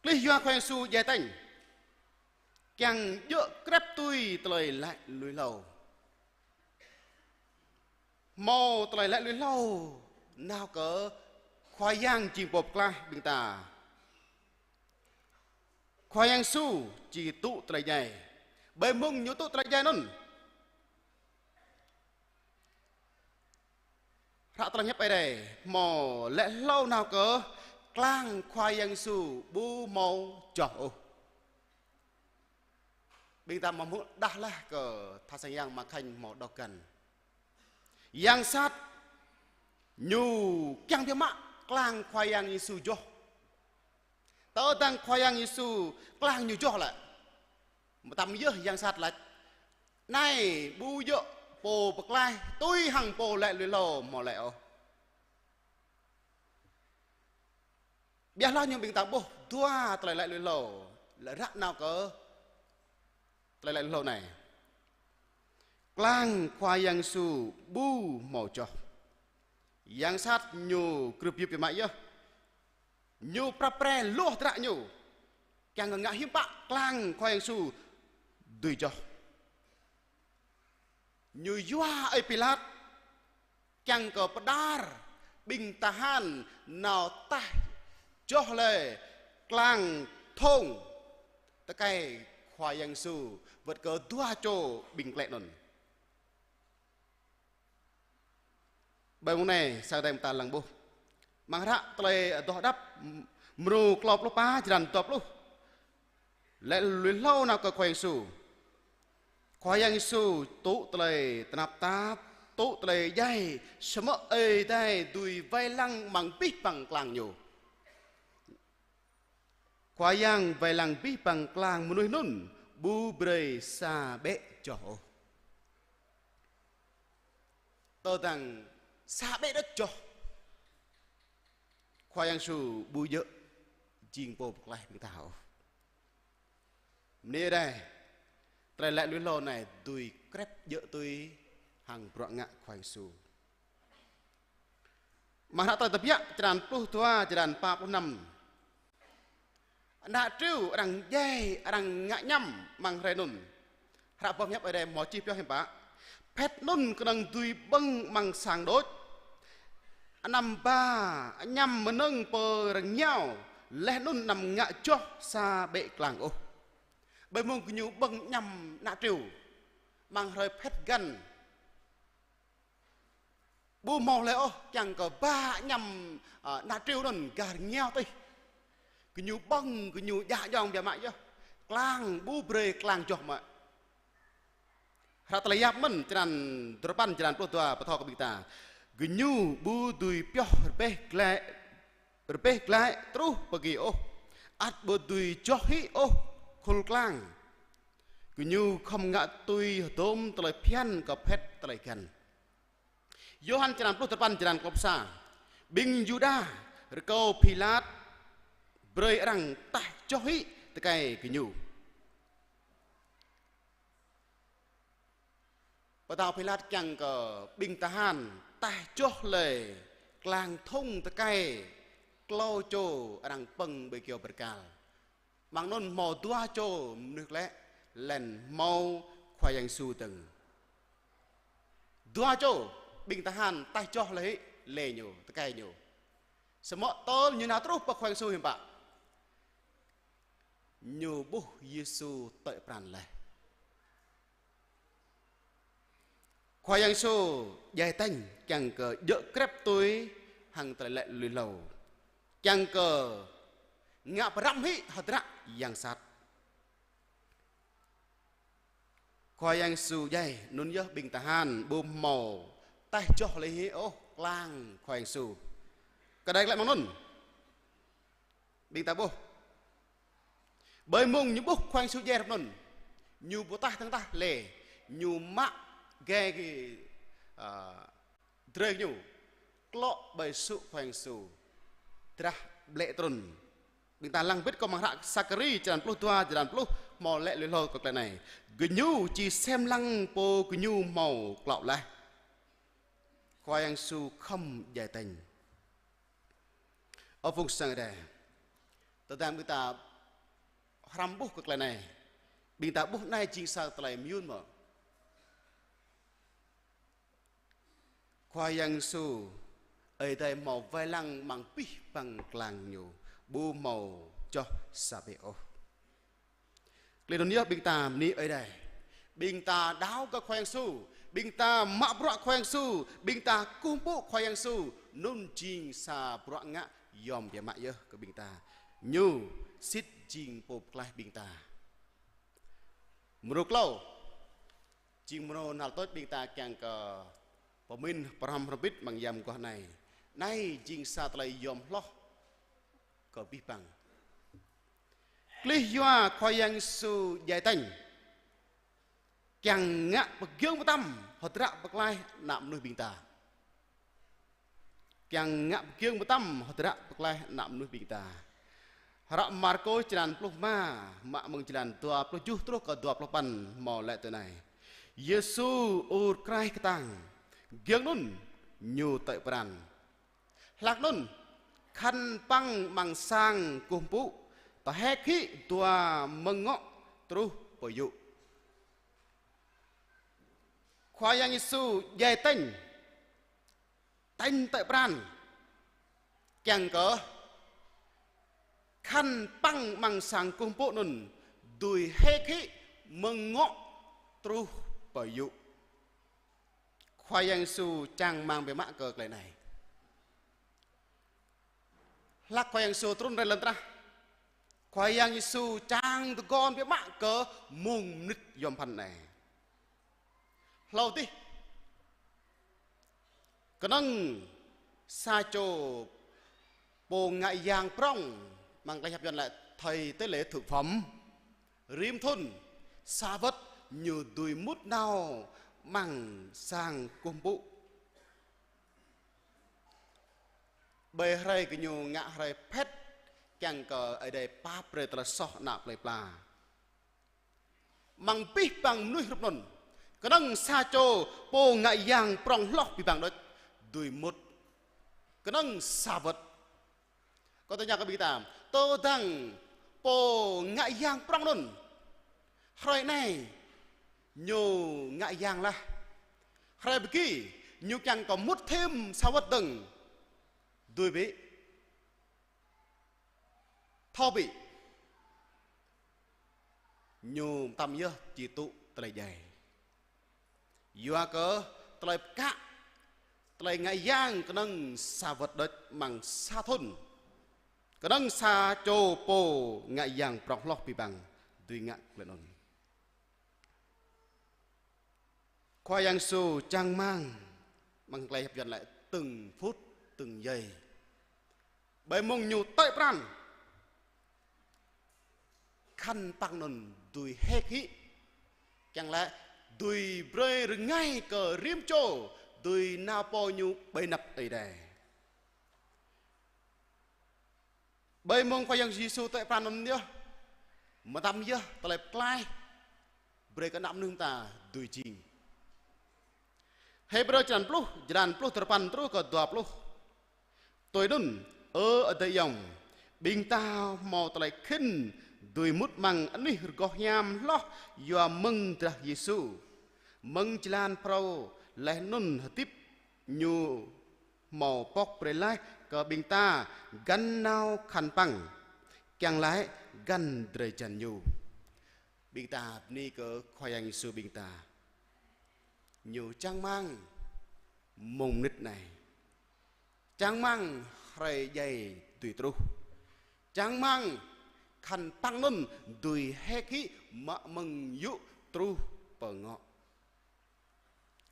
Klih yua Khua Yang Yêsu djai tañ, kiăng djơ̆ krep tui tơlơi laĭ lui hlâo. Hmâo tơlơi laĭ lui hlâo nao kơ Khua Yang jing pô pơklaih ƀing ta. Khua Yang Yêsu či tŭ tơlơi djai. Ƀơi mông ñu tŭ tơlơi djai anŭn, hră tơlơi hiăp Ơi Adai hmâo laĭ hlâo nao kơ klang Khua Yang Yêsu ƀu hmâo joh ôh. Ƀing ta hmâo hmư̆ đah laih kơ tha sang yang mă khanh hmâo đŏk găn. Yang sat ñu kiăng biă mă klang Khua Yang Yêsu joh. Tơdang Khua Yang Yêsu klang ñu joh lĕ, mơtam yơh yang sat laĭ: Anai ƀu djơ̆ pô pơklaih tui hăng pô laĭ lui hlâo hmâo laĭ ôh. Biă hloh ñu ƀing ta ƀuh dua tơlơi laĭ lui hlâo, laĭ ră nao kơ tơlơi laĭ lui hlâo anai. Klang Khua Yang Yêsu ƀu hmâo joh. Yang sat ñu krưp yŭp biă mă yơh. Ñu prăp pre luh tơdră ñu. Kiăng kơ ngă hiư̆m pă klang Khua Yang Yêsu dưi joh. Ñu yua ơi Pilat kiăng kơ pơđar ƀing tơhan nao taih joh lĕ klang thong tơkai Khua Yang Yêsu wơ̆t kơ dua čô ƀing klĕ anŭn. Ƀơi mông anai, sang Ơi Adai ƀing ta lăng ƀuh. Amăng hră Tơlơi Adoh Đăp, mrô klâo pluh pă, črăn dua pluh. Laĭ lui hlâo nao kơ Khua Yang Yêsu. Khua Yang Yêsu tŭ tơlơi tơnap tap, tŭ tơlơi djai, samơ̆ Ơi Adai dưi wai lăng amăng abih bang klang ñu. Khua Yang wai lăng abih bang klang mơnuih anŭn, ƀu brơi sa ƀĕ joh ôh. Tơdang sa ƀĕ đôč joh. Khua Yang Yêsu ƀu djơ̆ jing Pô pơklaih ƀing ta ôh. Mơ̆ng anai, tơlơi laĭ lui hlâo anai dưi krĕp djơ̆ tui hăng bruă ngă Khua Yang Yêsu. Amăng hră Tơlơi Tơbiă, črăn pluh dua, črăn pă pluh năm. Ană triu arăng djai, arăng ngă añăm amăng hrơi anŭn. Hră boh hiăp Ơi Adai hmâo čih pioh hiư̆m pă. Phet anŭn kơnơ̆ng dưi ƀơ̆ng amăng sang đôč. Anăm ba añăm mơnơ̆ng pơ rơngiao, laih anŭn anăm ngă joh sa ƀĕ klang ôh. Ƀơi mông gơñu ƀơ̆ng añăm ană triu amăng hrơi phet găn. Ƀu hmâo hlơi ôh, kiăng kơ ba añăm, ơ, ană triu anŭn gah rơngiao tih. Gơñu ƀơ̆ng, gơñu djă djŏng biă mă yơh. Klang, ƀu brơi klang joh mă. Hră Tơlơi Yap mơ̆n, črăn duapăn, črăn pluh dua, pơthâo kơ ƀing ta. Gơñu ƀu dưi pioh rơbeh glaĭ, rơbeh glaĭ truh pơ gih ôh. Ăt ƀu dưi joh hĭ ôh khul klang. Gơñu khŏm ngă tui hơdôm tơlơi phiăn kơ phet tơlơi găn. Yôhan črăn pluh duapăn, črăn klâo pluh sa. Ƀing Yuđa rơkâo Pilat brơi arăng taih joh hĭ tơkai gơñu. Pơtao Pilat kiăng kơ ƀing tơhan taih joh lĕ klang thŭng tơkai klâo čô arăng pơ̆ng ƀơi kyâo bơrkal. Amăng anŭn hmâo dua čô mơnuih glaĭ, laih anŭn hmâo Khua Yang Yêsu dơ̆ng. Dua čô ƀing tơhan taih joh lĕ hĭ lĕ ñu, tơkai ñu. Samơ̆ tơl ñu nao truh pơ Khua Yang Yêsu hiư̆m pă. Ñu ƀuh Yêsu tơi pran laih. Khua Yang Yêsu djai tañ kiăng kơ djơ̆ krĕp tui hăng tơlơi laĭ lui hlâo. Kiăng kơ ngă pơrăm hĭ hơdră yang sat. Khua Yang Yêsu djai, anŭn yơh ƀing tơhan ƀu hmâo taih joh lĕ hĭ ôh klang Khua Yang Yêsu. Kơđai glaĭ amăng anŭn. Ƀing ta ƀuh. Ƀơi mông ñu ƀuh Khua Yang Yêsu djai hrup anŭn. Ñu ƀu taih tơ̆ng tah lĕ. Ñu mă gai kơ, ơ, drơi ñu. Klŏ ƀơi sŭ Khua Yang Yêsu. Drah ƀlĕ trŭn. Ƀing ta lăng bĭt kơ amăng hră Sakari črăn pluh dua, črăn pluh, hmâo laĭ lui hlâo kơ tơlơi anai. Gơñu či sem lăng pô gơñu hmâo klŏ laih. Khua Yang Yêsu khŏm djai tañ. Ơ phung sang Ơi Adai. Tơdang ƀing ta hrăm ƀuh kơ tơlơi anai. Ƀing ta ƀuh anai jing sa tơlơi mơyŭn mơ̆. Khua Yang Yêsu, Ơi Adai hmâo wai lăng amăng abih bang klang ñu, ƀu hmâo joh sa ƀĕ ôh. Tơlơi anŭn yơh ƀing ta bơni Ơi Adai. Ƀing ta đaŏ kơ Khua Yang Yêsu, ƀing ta mă bruă Khua Yang Yêsu, ƀing ta kơkuh pơpŭ Khua Yang Yêsu, anŭn jing sa bruă ngă yom biă mă yơh kơ ƀing ta. Ñu sĭt jing Pô pơklaih ƀing ta. Mrô klâo. Jing mrô hnal tuč ƀing ta kiăng kơ pơmĭn pơhrăm hrŏm bĭt amăng yam mơguah anai. Anai jing sa tơlơi yom hloh kơ abih bang. Klih yua Khua Yang Yêsu djai tañ. Kiăng ngă pơgiŏng pơtăm hơdră pơklaih ană mơnuih ƀing ta. Kiăng ngă pơgiŏng pơtăm hơdră pơklaih ană mơnuih ƀing ta. Hră Markôs črăn pluh rơma, mă mơ̆ng črăn dua pluh tơjuh truh kơ dua pluh păn hmâo laĭ tui anai. Yêsu ur kraih kơtang, giŏng anŭn ñu tơi pran. Hlak anŭn, khăn păng amăng sang kơkuh pơpŭ, tơhek hĭ dua mơ̆ng ngŏ truh pơ yŭ. Khua Yang Yêsu djai tañ, tañ tơi pran. Kiăng kơ khăn păng amăng sang kơkuh pơpŭ anŭn dưi hek hĭ mơ̆ng ngŏ truh pơ yŭ. Khua Yang Yêsu čang rơmang biă mă kơ tơlơi anai. Hlak Khua Yang Yêsu trŭn rai lŏn tơnah. Khua Yang Yêsu čang tơguan biă mă kơ mông mơnit yom pơphan anai. Hlâo adih. Kơnơ̆ng sa čô pô ngă yang prŏng, amăng tơlơi hiăp Yuan laĭ thầy tế lễ thực phẩm. Rĭm thŭn, sa wơ̆t ñu dưi mŭt nao amăng sang kơkuh pơpŭ. Ƀơi hrơi gơñu ngă hrơi phĕt, kiăng kơ Ơi Adai pap brơi tơlơi soh ană plơi pla. Amăng abih bang mơnuih hrup anŭn, kơnơ̆ng sa čô pô ngă yang prŏng hloh abih bang đôč dưi mŭt. Kơnơ̆ng sa wơ̆t. Kâo tơña kơ ƀing ta, tơdang pô ngă yang prŏng anŭn, hrơi anai ñu ngă yang laih, hrơi pơgi ñu kiăng kơ mŭt thêm sa wơ̆t dơ̆ng, dưi ƀĭ? Thâo ƀĭ. Ñu mơtam yơh či tŭ tơlơi djai. Yua kơ tơlơi pơkă, tơlơi ngă yang kơnơ̆ng sa wơ̆t đôč amăng sa thŭn. Kơnơ̆ng sa čô pô ngă yang prŏng hloh abih bang dưi ngă tơlơi anŭn. Khua Yang Yêsu čang rơmang, amăng tơlơi hiăp Yuan laĭ từng phút từng giây. Ƀơi mông ñu tơi pran, khăn păng anŭn dưi hĕk hĭ. Kiăng laĭ dưi brơi rơngai kơ rĭm čô dưi nao pơ ñu ƀơi anăp Ơi Adai. Ƀơi mông Khua Yang Yêsu tơi pran anŭn yơh, mơtam yơh tơlơi pơklaih brơi kơ ană mơnuih ta dưi jing. Hêbrơ črăn pluh, črăn pluh tơpăn truh kơ dua pluh. Tui anŭn, ơ adơi ayŏng, ƀing ta hmâo tơlơi khĭn dưi mŭt amăng anih rơgoh hiam hloh yua mơ̆ng drah Yêsu. Mơ̆ng jơlan phrâo laih anŭn hơdip ñu hmâo pŏk brơi laih kơ ƀing ta găn nao khăn păng, kiăng laĭ găn drơi jan ñu. Ƀing ta bơni kơ Khua Yang Yêsu ƀing ta. Ñu čang rơmang mông mơnit anai. Čang rơmang hrơi djai dưi truh. Čang rơmang khăn păng anŭn dưi hĕk hĭ mă mơ̆ng yŭ truh pơ ngŏ.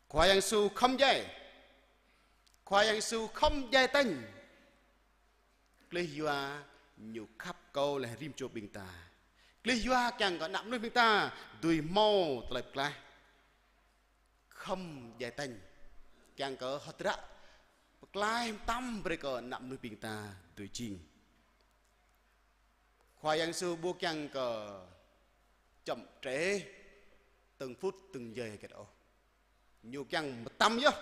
Khua Yang Yêsu khŏm djai. Khua Yang Yêsu khŏm djai tañ. Klih yua ñu khăp kơ laih rĭm čô ƀing ta. Klih yua kiăng kơ ană mơnuih ƀing ta dưi hmâo tơlơi pơklaih. Khŏm djai tañ. Kiăng kơ hơdră pơklaih mơtam brơi kơ ană mơnuih ƀing ta dưi jing. Khua Yang Yêsu ƀu kiăng kơ chậm trễ từng phút từng giây hơget ôh. Ñu kiăng mơtam yơh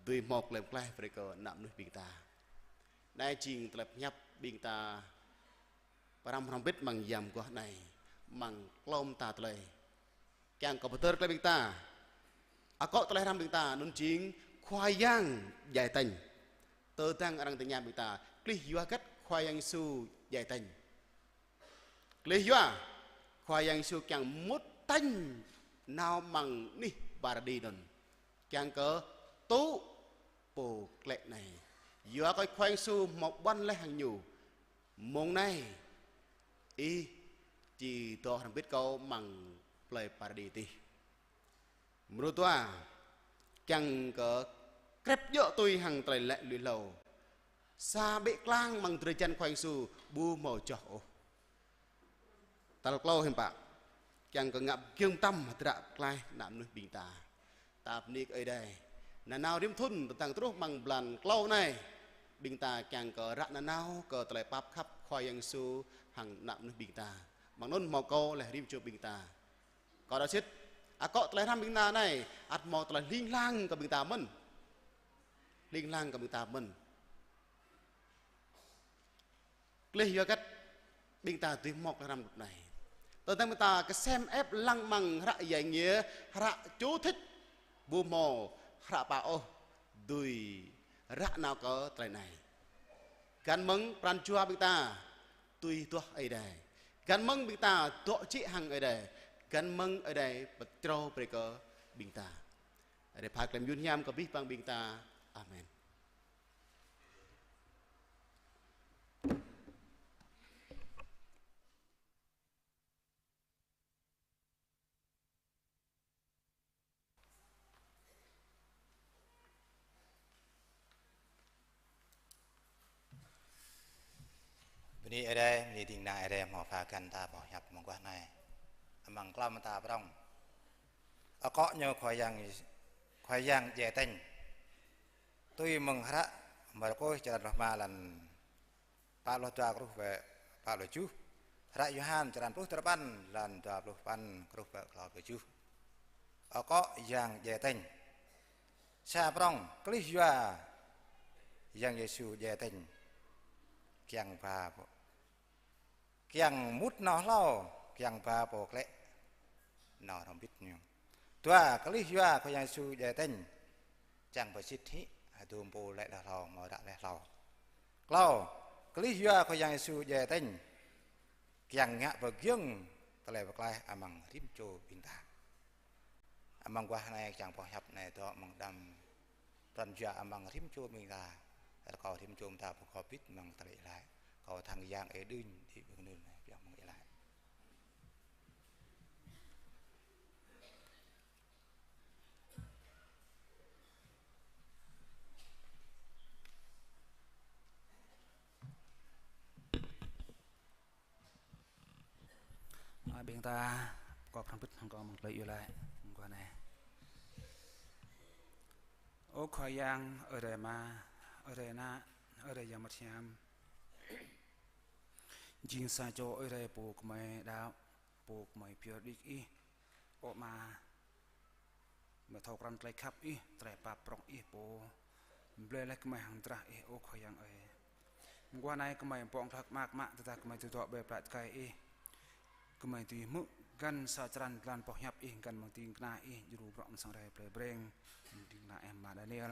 dưi hmâo tơlơi pơklaih brơi kơ ană mơnuih ƀing ta. Anai jing tơlơi pơhiăp ƀing ta pơrăm hrŏm hơbĭt amăng yam mơguah anai, amăng klâo mơta tơlơi. Kiăng kơ pơtơr tơlơi ƀing ta. Akŏ tơlơi hrăm ƀing ta anŭn jing Khua Yang djai tañ. Tơdang arăng tơña ƀing ta, klih yua hơget Khua Yang Yêsu djai tañ? Klih yua Khua Yang Yêsu kiăng mŭt tañ nao amăng anih Paradi anŭn. Kiăng kơ tŭ pô klĕ anai. Yua kơ Khua Yang Yêsu hmâo ƀuăn laih hăng ñu. Mông anai, ih či dŏ hrŏm hơbĭt kâo amăng plơi Paradi adih. Mrô dua, kiăng kơ krĕp djơ̆ tui hăng tơlơi laĭ lui hlâo. Sa ƀĕ klang amăng drơi jan Khua Yang Yêsu ƀu hmâo joh ôh. Tal klâo hiư̆m pă, kiăng kơ ngă giŏng mơtam hơdră pơklaih ană mơnuih ƀing ta. Ta bơni kơ Ơi Adai. Nanao rĭm thŭn tơdang truh amăng blan klâo anai, ƀing ta kiăng kơ ră nanao kơ tơlơi pap khăp Khua Yang Yêsu hăng ană mơnuih ƀing ta. Amăng anŭn hmâo kâo laih rĭm čô ƀing ta. Kâo đaŏ sĭt, akŏ tơlơi hrăm ƀing ta anai, ăt hmâo tơlơi hling hlang kơ ƀing ta mơ̆n. Hling hlang kơ ƀing ta mơ̆n. Klih yua hơget ƀing ta dưi hmâo tơlơi hrăm rup anai? Tơdang ƀing ta kơsem ĕp lăng amăng hră Giải Nghĩa, hră chú thích ƀu hmâo hră pă ôh dưi ră nao kơ tơlơi anai. Găn mơ̆ng pran jua ƀing ta tui duah Ơi Adai. Găn mơ̆ng ƀing ta dŏ jĕ hăng Ơi Adai. Găn mơ̆ng Ơi Adai pơtrâo brơi kơ ƀing ta. Ơi Adai pha klem yun hiam kơ abih bang ƀing ta. Amen. Bơni Ơi Adai, bơni ding kơna Ơi Adai hmâo pha găn ta boh hiăp mơguah anai. Amăng klâo mơta prŏng. Akŏ ñu Khua Yang, Khua Yang djai tañ. Tui mơ̆ng hră Markôs črăn pluh rơma lăn pă pluh dua truh pă pluh tơjuh. Hră Yôhan črăn pluh duapăn lăn dua pluh păn truh pă klâo pluh tơjuh. Akŏ Yang djai tañ. Sa prŏng klih yua Yang Yêsu djai tañ. Kiăng ba pô, kiăng mŭt nao hlâo, kiăng ba pô klĕ nao hrŏm hơbĭt ñu. Dua, klih yua Khua Yang Yêsu djai tañ, čang pơsit hĭ hơdôm pô laĭ nao hlâo, hmâo ră laih hlâo. Klâo, klih yua Khua Yang Yêsu djai tañ, kiăng ngă pơgiŏng tơlơi pơklaih amăng rĭm čô ƀing ta. Amăng guah anai kiăng pơhiăp anai dŏ amăng đăm pran jua amăng rĭm čô ƀing ta. Rơkâo rĭm čô ƀing ta pơkŏp hơbĭt amăng tơlơi laĭ. Rơkâo thăng Yang Ơi Đưm đĭ ƀơi anŭn anai, pioh amăng ih laĭ. Ơ, ƀing ta pơkŏp hrŏm hơbĭt hăng kâo amăng tơlơi iâu laĭ mơguah anai. Ơ Khua Yang, Ơi Adai Ama, Ơi Adai Ană, Ơi Adai Yang Bơngăt Hiam. Jing sa čô Ơi Adai pô gơmơi đaŏ, pô gơmơi pioh đĭ kơ Ih. Ơ Ama, gơmơi thâo krăn tơlơi khăp Ih, tơlơi pap prŏng Ih pô blơi laih gơmơi hăng drah Ih, ơ Khua Yang ơi. Mơguah anai gơmơi pŏng hlak mă mă, tơdah gơmơi tơdŏ ƀơi plă tơkai Ih. Gơmơi dưi hmư̆ găn sa črăn jơlan boh hiăp Ih, găn mơ̆ng ding kơna Ih, djru bruă mơ̆ng sang Ơi Adai Plei Breng, ding kơna Ih Ama Daniel.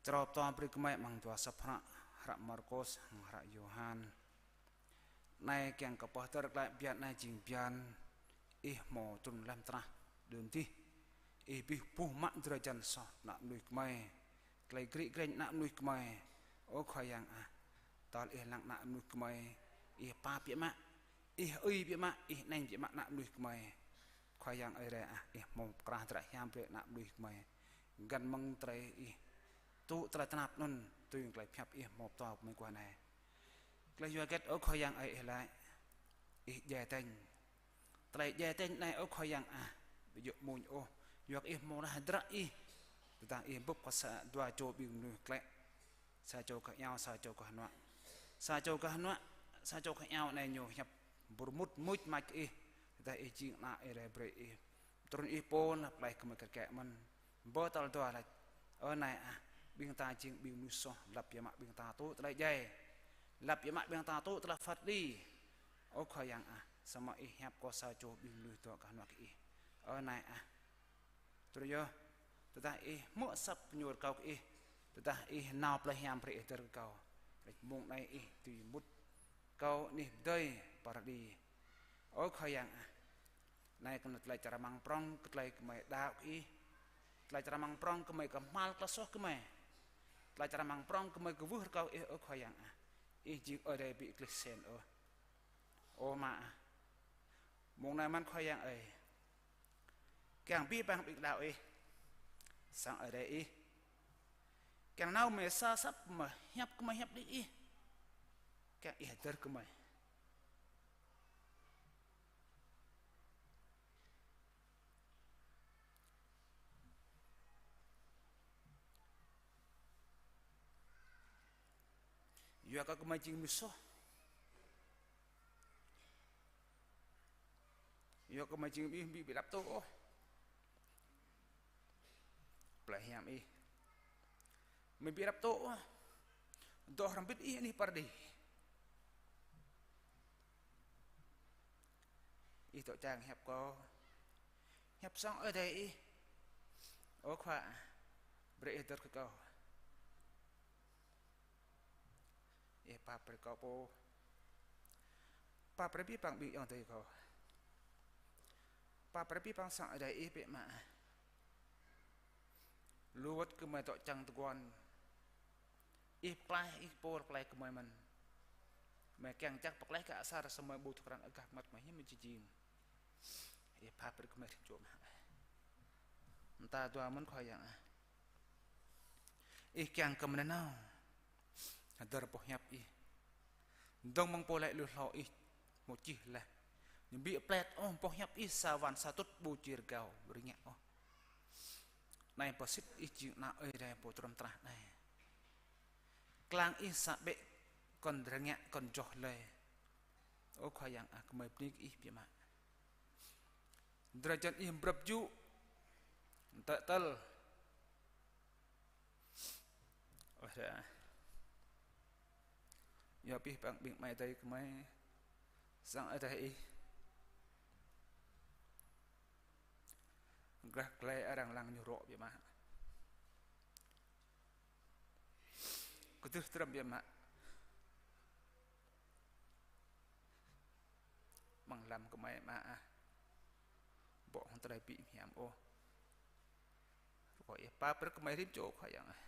Črâo pơtô brơi gơmơi amăng dua sŏp hră, hră Markôs hăng hră Yôhan. Anai kiăng kơ pơhơdơr glaĭ bơyan anai jing bơyan Ih hmâo trŭn lăm trah đưm dih. Ih abih buh mă drơi jăn soh ană mơnuih gơmơi. Tơlơi grik greng ană mơnuih gơmơi. Ơ Khua Yang ah, tơl Ih lăng ană mơnuih gơmơi, Ih pap biă mă, Ih ơi biă mă, Ih aneng biă mă ană mơnuih gơmơi. Khua Yang Ơi Adai ah, Ih hmâo pơkrah drah hiam brơi ană mơnuih gơmơi. Găn mơ̆ng tơlơi Ih tŭ tơlơi tơnap anŭn, tui tơlơi pơhiăp Ih hmâo pơtô gơmơi guah anai. Tơlơi yua hơget ơ Khua Yang ơi Ih laĭ, Ih djai tañ. Tơlơi djai tañ anai ơ Khua Yang ah, ƀu djơ̆ mơ̆n ôh, yua kơ Ih hmâo laih hơdră Ih. Tơdah Ih bưp kơ sa dua čô ƀing mơnuih klĕ, sa čô gah iao, sa čô gah hơnuă. Sa čô gah hơnuă, sa čô gah iao anai ñu hiăp pơrmut mưč mač kơ Ih. Tơdah Ih jing ană Ơi Adai brơi Ih trŭn Ih pô nao pơklaih gơmơi kơt kĕ mơ̆n. Bơ tal dua laĭ, ơ Nai ah, ƀing ta jing ƀing mơnuih soh, lăp biă mă ƀing ta tŭ tơlơi djai. Lăp biă mă ƀing ta tŭ tơlơi phat kơđi. Ơ Khua Yang ah, samơ̆ Ih hiăp kơ sa čô ƀing mơnuih dŏ gah hơnuă kơ Ih. Ơ Nai ah, truh yơh, tơdah Ih hmư̆ asăp ñu rơkâo kơ Ih, tơdah Ih nao plơi hiam brơi Ih hơdơr kơ kâo. Laih mơ̆ng anai Ih dưi mŭt kâo anih pơdơi Paradi. Ơ Khua Yang ah, anai kơnơ̆ng tơlơi čar amăng prŏng kơ tơlơi gơmơi đaŏ kơ Ih. Tơlơi čar amăng prŏng gơmơi kơhma̱l tơlơi soh gơmơi. Tơlơi čar amăng prŏng gơmơi kwưh rơkâo Ih, ơ Khua Yang ah. Ih jing Ơi Adai ƀu klih sen ôh. Ơ Ama ah, mơ̆ng anai mơ̆n Khua Yang ơi, kiăng abih bang ƀing đaŏ Ih, sang Ơi Adai Ih, kiăng nao mơ̆ sa asăp mơ̆ hiăp gơmơi hiăp đĭ Ih, kiăng Ih hơdơr gơmơi. Yua kơ gơmơi jing mơnuih soh. Yua kơ gơmơi jing ƀu, ƀu, ƀu lăp tŭ ôh plơi hiam Ih. Gơmơi ƀu lăp tŭ ôh dŏ hrŏm hơbĭt Ih anih Paradi. Ih dŏ čang hiăp kâo, hiăp sang Ơi Adai Ih. Ơ Khua, brơi Ih hơdơr kơ kâo. Ih pap brơi kâo pô. Pap brơi abih bang ƀing ayŏng adơi kâo. Pap brơi abih bang sang Ơi Adai Ih biă mă. Lu wơ̆t gơmơi dŏ čang tơguan. Ih pơklaih, Ih pô pơklaih gơmơi mơ̆n. Gơmơi kiăng čang pơklaih kơ asar samơ̆ ƀu thâo krăn agah mơmŏt mơ̆ hiư̆m či jing. Ih pap brơi gơmơi rĭm čô mơ̆n. Mơta dua mơ̆n Khua Yang ah. Ih kiăng kơ gơmơi nao hơdơr boh hiăp Ih. Dơ̆ng mơ̆ng pô laĭ lu hlâo Ih hmâo čih laih. Ñu ƀu pơlĕt ôh boh hiăp Ih sa wan sa tŭt ƀu či rơgao, ƀu rơngiă ôh. Anai pơsit Ih jing Ană Ơi Adai pô trŭn trah anai. Klang ih sa ƀĕ kŏn rơngiă kŏn joh lơi. Ơ Khua Yang ah, gơmơi bơni kơ ih biă mă. Drơi jăn ih mơbrăp jŭ. Tơl tơl. Ơ Khua Yang ah. Yua abih bang ƀing amai adơi gơmơi sang Ơi Adai ih. Gah glai arăng lăng ñu rŏ biă mă. Kơdrưh tơrăm biă mă. Amăng lăm gơmơi mă ah. Ƀu hăng tơlơi ƀu hiam ôh. Rơkâo ih pap brơi gơmơi rĭm čô Khua Yang ah.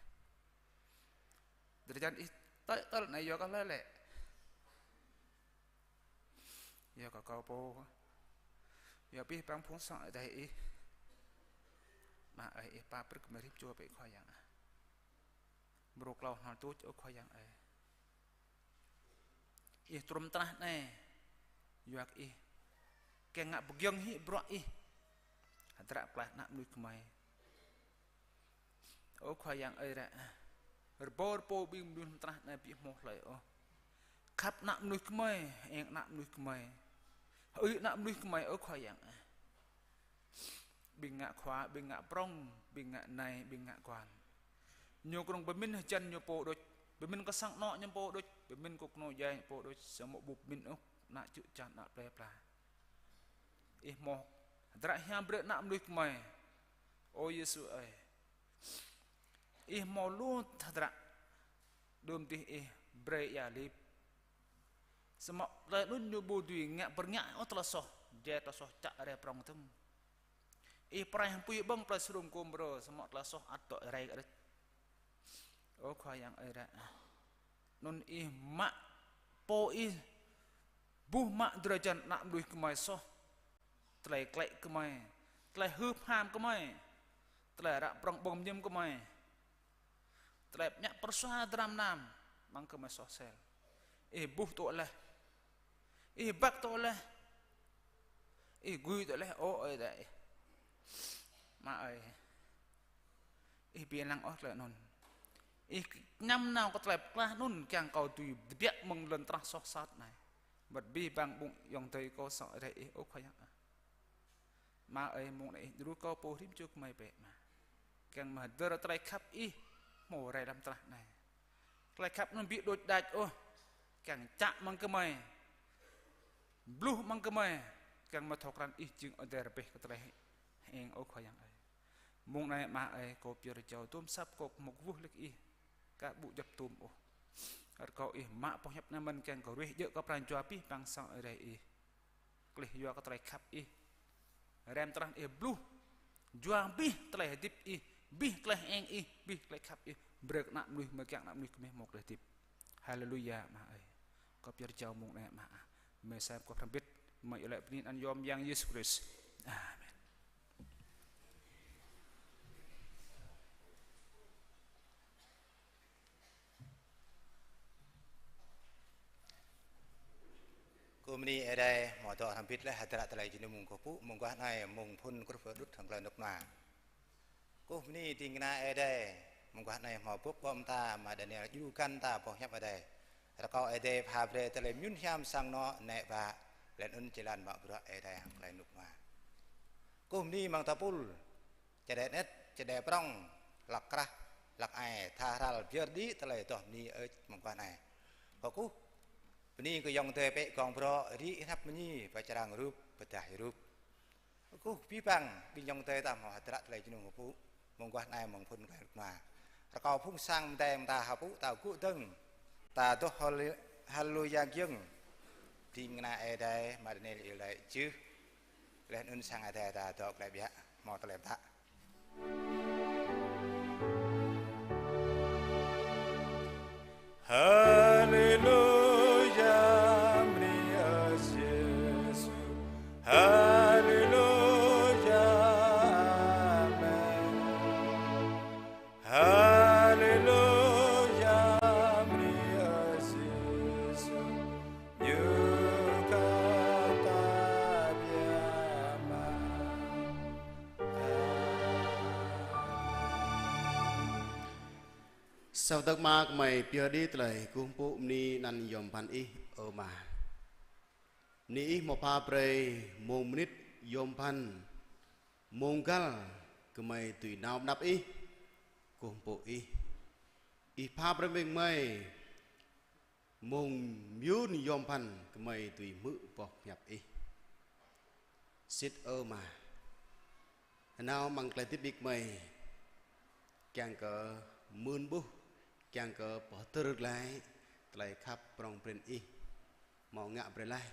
Drơi jăn ih tơl tơl anai yua kơ lơi lĕ. Yua kơ kâo pô. Yua abih bang phung sang Ơi Adai ih. Mă ơi ih pap brơi gơmơi rĭm čô bĕ Khua Yang ah. Mrô klâo hnal tuč ơ Khua Yang ơi. Ih trŭm tơnah anai. Yua kơ ih. Kiăng ngă pơgiŏng hĭ bruă ih. Hơdră pơklaih ană mơnuih gơmơi. Ơ Khua Yang ơi ră ah. Rơbâo rơbâo ƀing mơnuih tơnah anai ƀu hmâo hlơi ôh. Khăp ană mơnuih gơmơi, eng ană mơnuih gơmơi. Hơưi ană mơnuih gơmơi ơ Khua Yang ah. Ƀing ngă khua, ƀing ngă prŏng, ƀing ngă nai, ƀing ngă guan. Ñu kơnơ̆ng pơmĭn hơjăn ñu pô đôč, pơmĭn kơ sang anŏ ñu pô đôč, pơmĭn kơ kơnuk kơna ñu pô đôč, samơ̆ ƀu pơmĭn ôh, ană čư̆ čan, ană plơi pla. Ih hmâo hơdră hiam brơi ană mơnuih gơmơi. Ơ Yêsu ơi. Ih hmâo lu hơdră. Đưm dih ih brơi ia lip. Samơ̆ tơlơi anŭn ñu ƀu dưi ngă pơrơngiă ôh tơlơi soh, jai tơlơi soh čă rai prŏng tơm. Ih pơrai hăng apui ƀơ̆ng plơi sơrung kơmrơ, samơ̆ tơlơi soh ăt dŏ rai kơ đĕč. Ơ Khua Yang ơi ră ah. Anŭn ih mă pô ih buh mă drơi jăn ană mơnuih gơmơi soh. Tơlơi klĕ gơmơi, tơlơi hưp ham gơmơi, tơlơi ră prŏng ƀơ̆ng mơñum gơmơi. Tơlơi pơñă pơrsua dram nam, mơ̆ng gơmơi soh sel. Ih buh tŏ laih. Ih băk tŏ laih. Ih gui tŏ laih, ơ Ơi Adai. Mă ơi. Ih ƀu lăng ôh tơlơi anŭn. Ih añăm nao kơ tơlơi pơklaih anŭn, kiăng kâo dưi tơbiă mơ̆ng lŏn tơnah soh sat anai. Mơ̆t abih bang ƀing ayŏng adơi kâo sang Ơi Adai ih, ơ Khua Yang ah. Mă ơi, mông anai ih djru kâo pô rĭm čô gơmơi bĕ mă. Kiăng mơ̆ hơdơr tơlơi khăp ih hmâo rai lăm tơnah anai. Tơlơi khăp anŭn ƀu đôč đač ôh. Kiăng čă mơ̆ng gơmơi. Bluh mơ̆ng gơmơi. Kiăng mơ̆ thâo krăn ih jing Ơi Adai rơbeh kơ tơlơi eng ơ Khua Yang ơi. Mông anai mă ơi, kâo pơyơr jao tôm săp kâo mơ̆ kwưh lĕ kơ ih. Kâo ƀu djŏp tôm ôh. Rơkâo ih mă boh hiăp anai mơ̆n kiăng kơ ruih djơ̆ kơ pran jua abih bang sang Ơi Adai ih. Klih yua kơ tơlơi khăp ih. Rem tơrăn ih bluh. Jua abih tơlơi hơdip ih, abih tơlơi eng ih, abih tơlơi khăp ih. Brơi kơ ană mơnuih mơ̆ kiăng ană mơnuih gơmơi hmâo tơlơi hơdip. Haleluya, mă ơi. Kâo pơyơr jao mông anai mă ah. Mơ̆ sem kâo pơhrăm bit, mơ̆ iâu laĭ bơni anăn yom Yang Yêsu Krist. Amen. Kơkuh bơni Ơi Adai, hmâo dŏ hrŏm hơbĭt laih hơdră tơlơi jơnum kơ pŭ, mông guah anai, mông phŭn kruh pơđŭt hăng tơlơi rơnŭk rơnua. Kơkuh bơni ding kơna Ơi Adai, mông guah anai hmâo bưp ƀô̆ mơta, mă Daniel djru găn ta boh hiăp Ơi Adai. Rơkâo Ơi Adai pha brơi tơlơi mơñum hiam sang anŏ, nĕ ƀă, laih anŭn jơlan mă bruă Ơi Adai hăng tơlơi rơnŭk rơnua. Kơkuh bơni mơ̆ng ta pul, čơđai anet, čơđai prŏng, hlăk krah, hlăk ai, tha hral, pơyơr đĭ tơlơi adoh bơni ơč mơguah anai. Kâo kơkuh bơni kơ ayŏng adơi pĕ gong brŏ, rĭ hrăp mơñi, pơčrang rup, pơdah rup. Kơkuh abih bang, ƀing ayŏng adơi ta hmâo hơdră tơlơi jơnum kơ pŭ, mơguah anai mơ̆ng phŭn tơlơi rơnŭk rơnua. Rơkâo phung sang mơdai mơta hơpŭ ta gŭ dơ̆ng, ta adoh hal-, haleluya giŏng. Ding kơna Ơi Adai, mă Daniel iâu laĭ jưh. Laih anŭn sang Ơi Adai ta dŏ glaĭ biă, hmâo tơlơi pơtă. Haleluya, bơni Ơi Yêsu. Haleluya, amen. Haleluya, bơni Ơi Yêsu. Ñu kơ ta biă mă. Sa wơ̆t tơ̆k mơ̆ng gơmơi pioh đĭ tơlơi kơkuh pơpŭ bơni anăn yom pơphan Ih, ơ Ama. Bơni Ih hmâo pha brơi mông mơnit yom pơphan, mông găl gơmơi dưi nao pơ anăp Ih, kơkuh pơpŭ Ih. Ih pha brơi ƀing gơmơi mông mơyŭn yom pơphan gơmơi dưi hmư̆ boh pơhiăp Ih. Sĭt ơ Ama, nao amăng tơlơi hơdip ƀing gơmơi, kiăng kơ mưn ƀuh, kiăng kơ pơhơdơr glaĭ tơlơi khăp prŏng prin Ih hmâo ngă brơi laih.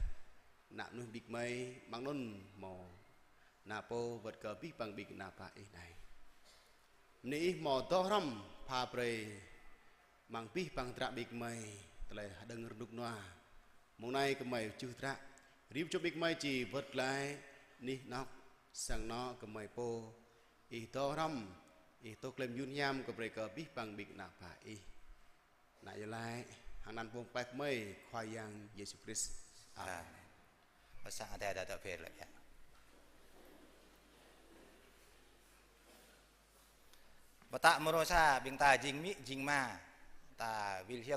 Ană mơnuih ƀing gơmơi amăng anŭn hmâo ană pô wơ̆t kơ abih bang ƀing ană bă Ih anai. Bơni Ih hmâo dŏ hrŏm pha brơi amăng abih bang hơdră ƀing gơmơi tơlơi hơđơ̆ng rơnŭk rơnua. Mông anai gơmơi čuh hơdră, rĭm čô ƀing gơmơi či wơ̆t glaĭ anih anŏ, sang anŏ gơmơi pô. Ih dŏ hrŏm, Ih tŏ tơlơi mơyŭn hiam kơ brơi kơ abih bang ƀing ană bă Ih. Ană iâu laĭ hăng anăn Pô Pơklaih gơmơi, Khua Yang Yêsu Krist. Amen. Amen. Ƀơi sang adai ta dŏ phê lĕ yă. Pơtă mrô sa, ƀing ta jing amĭ jing ama, ta wĭl hiăp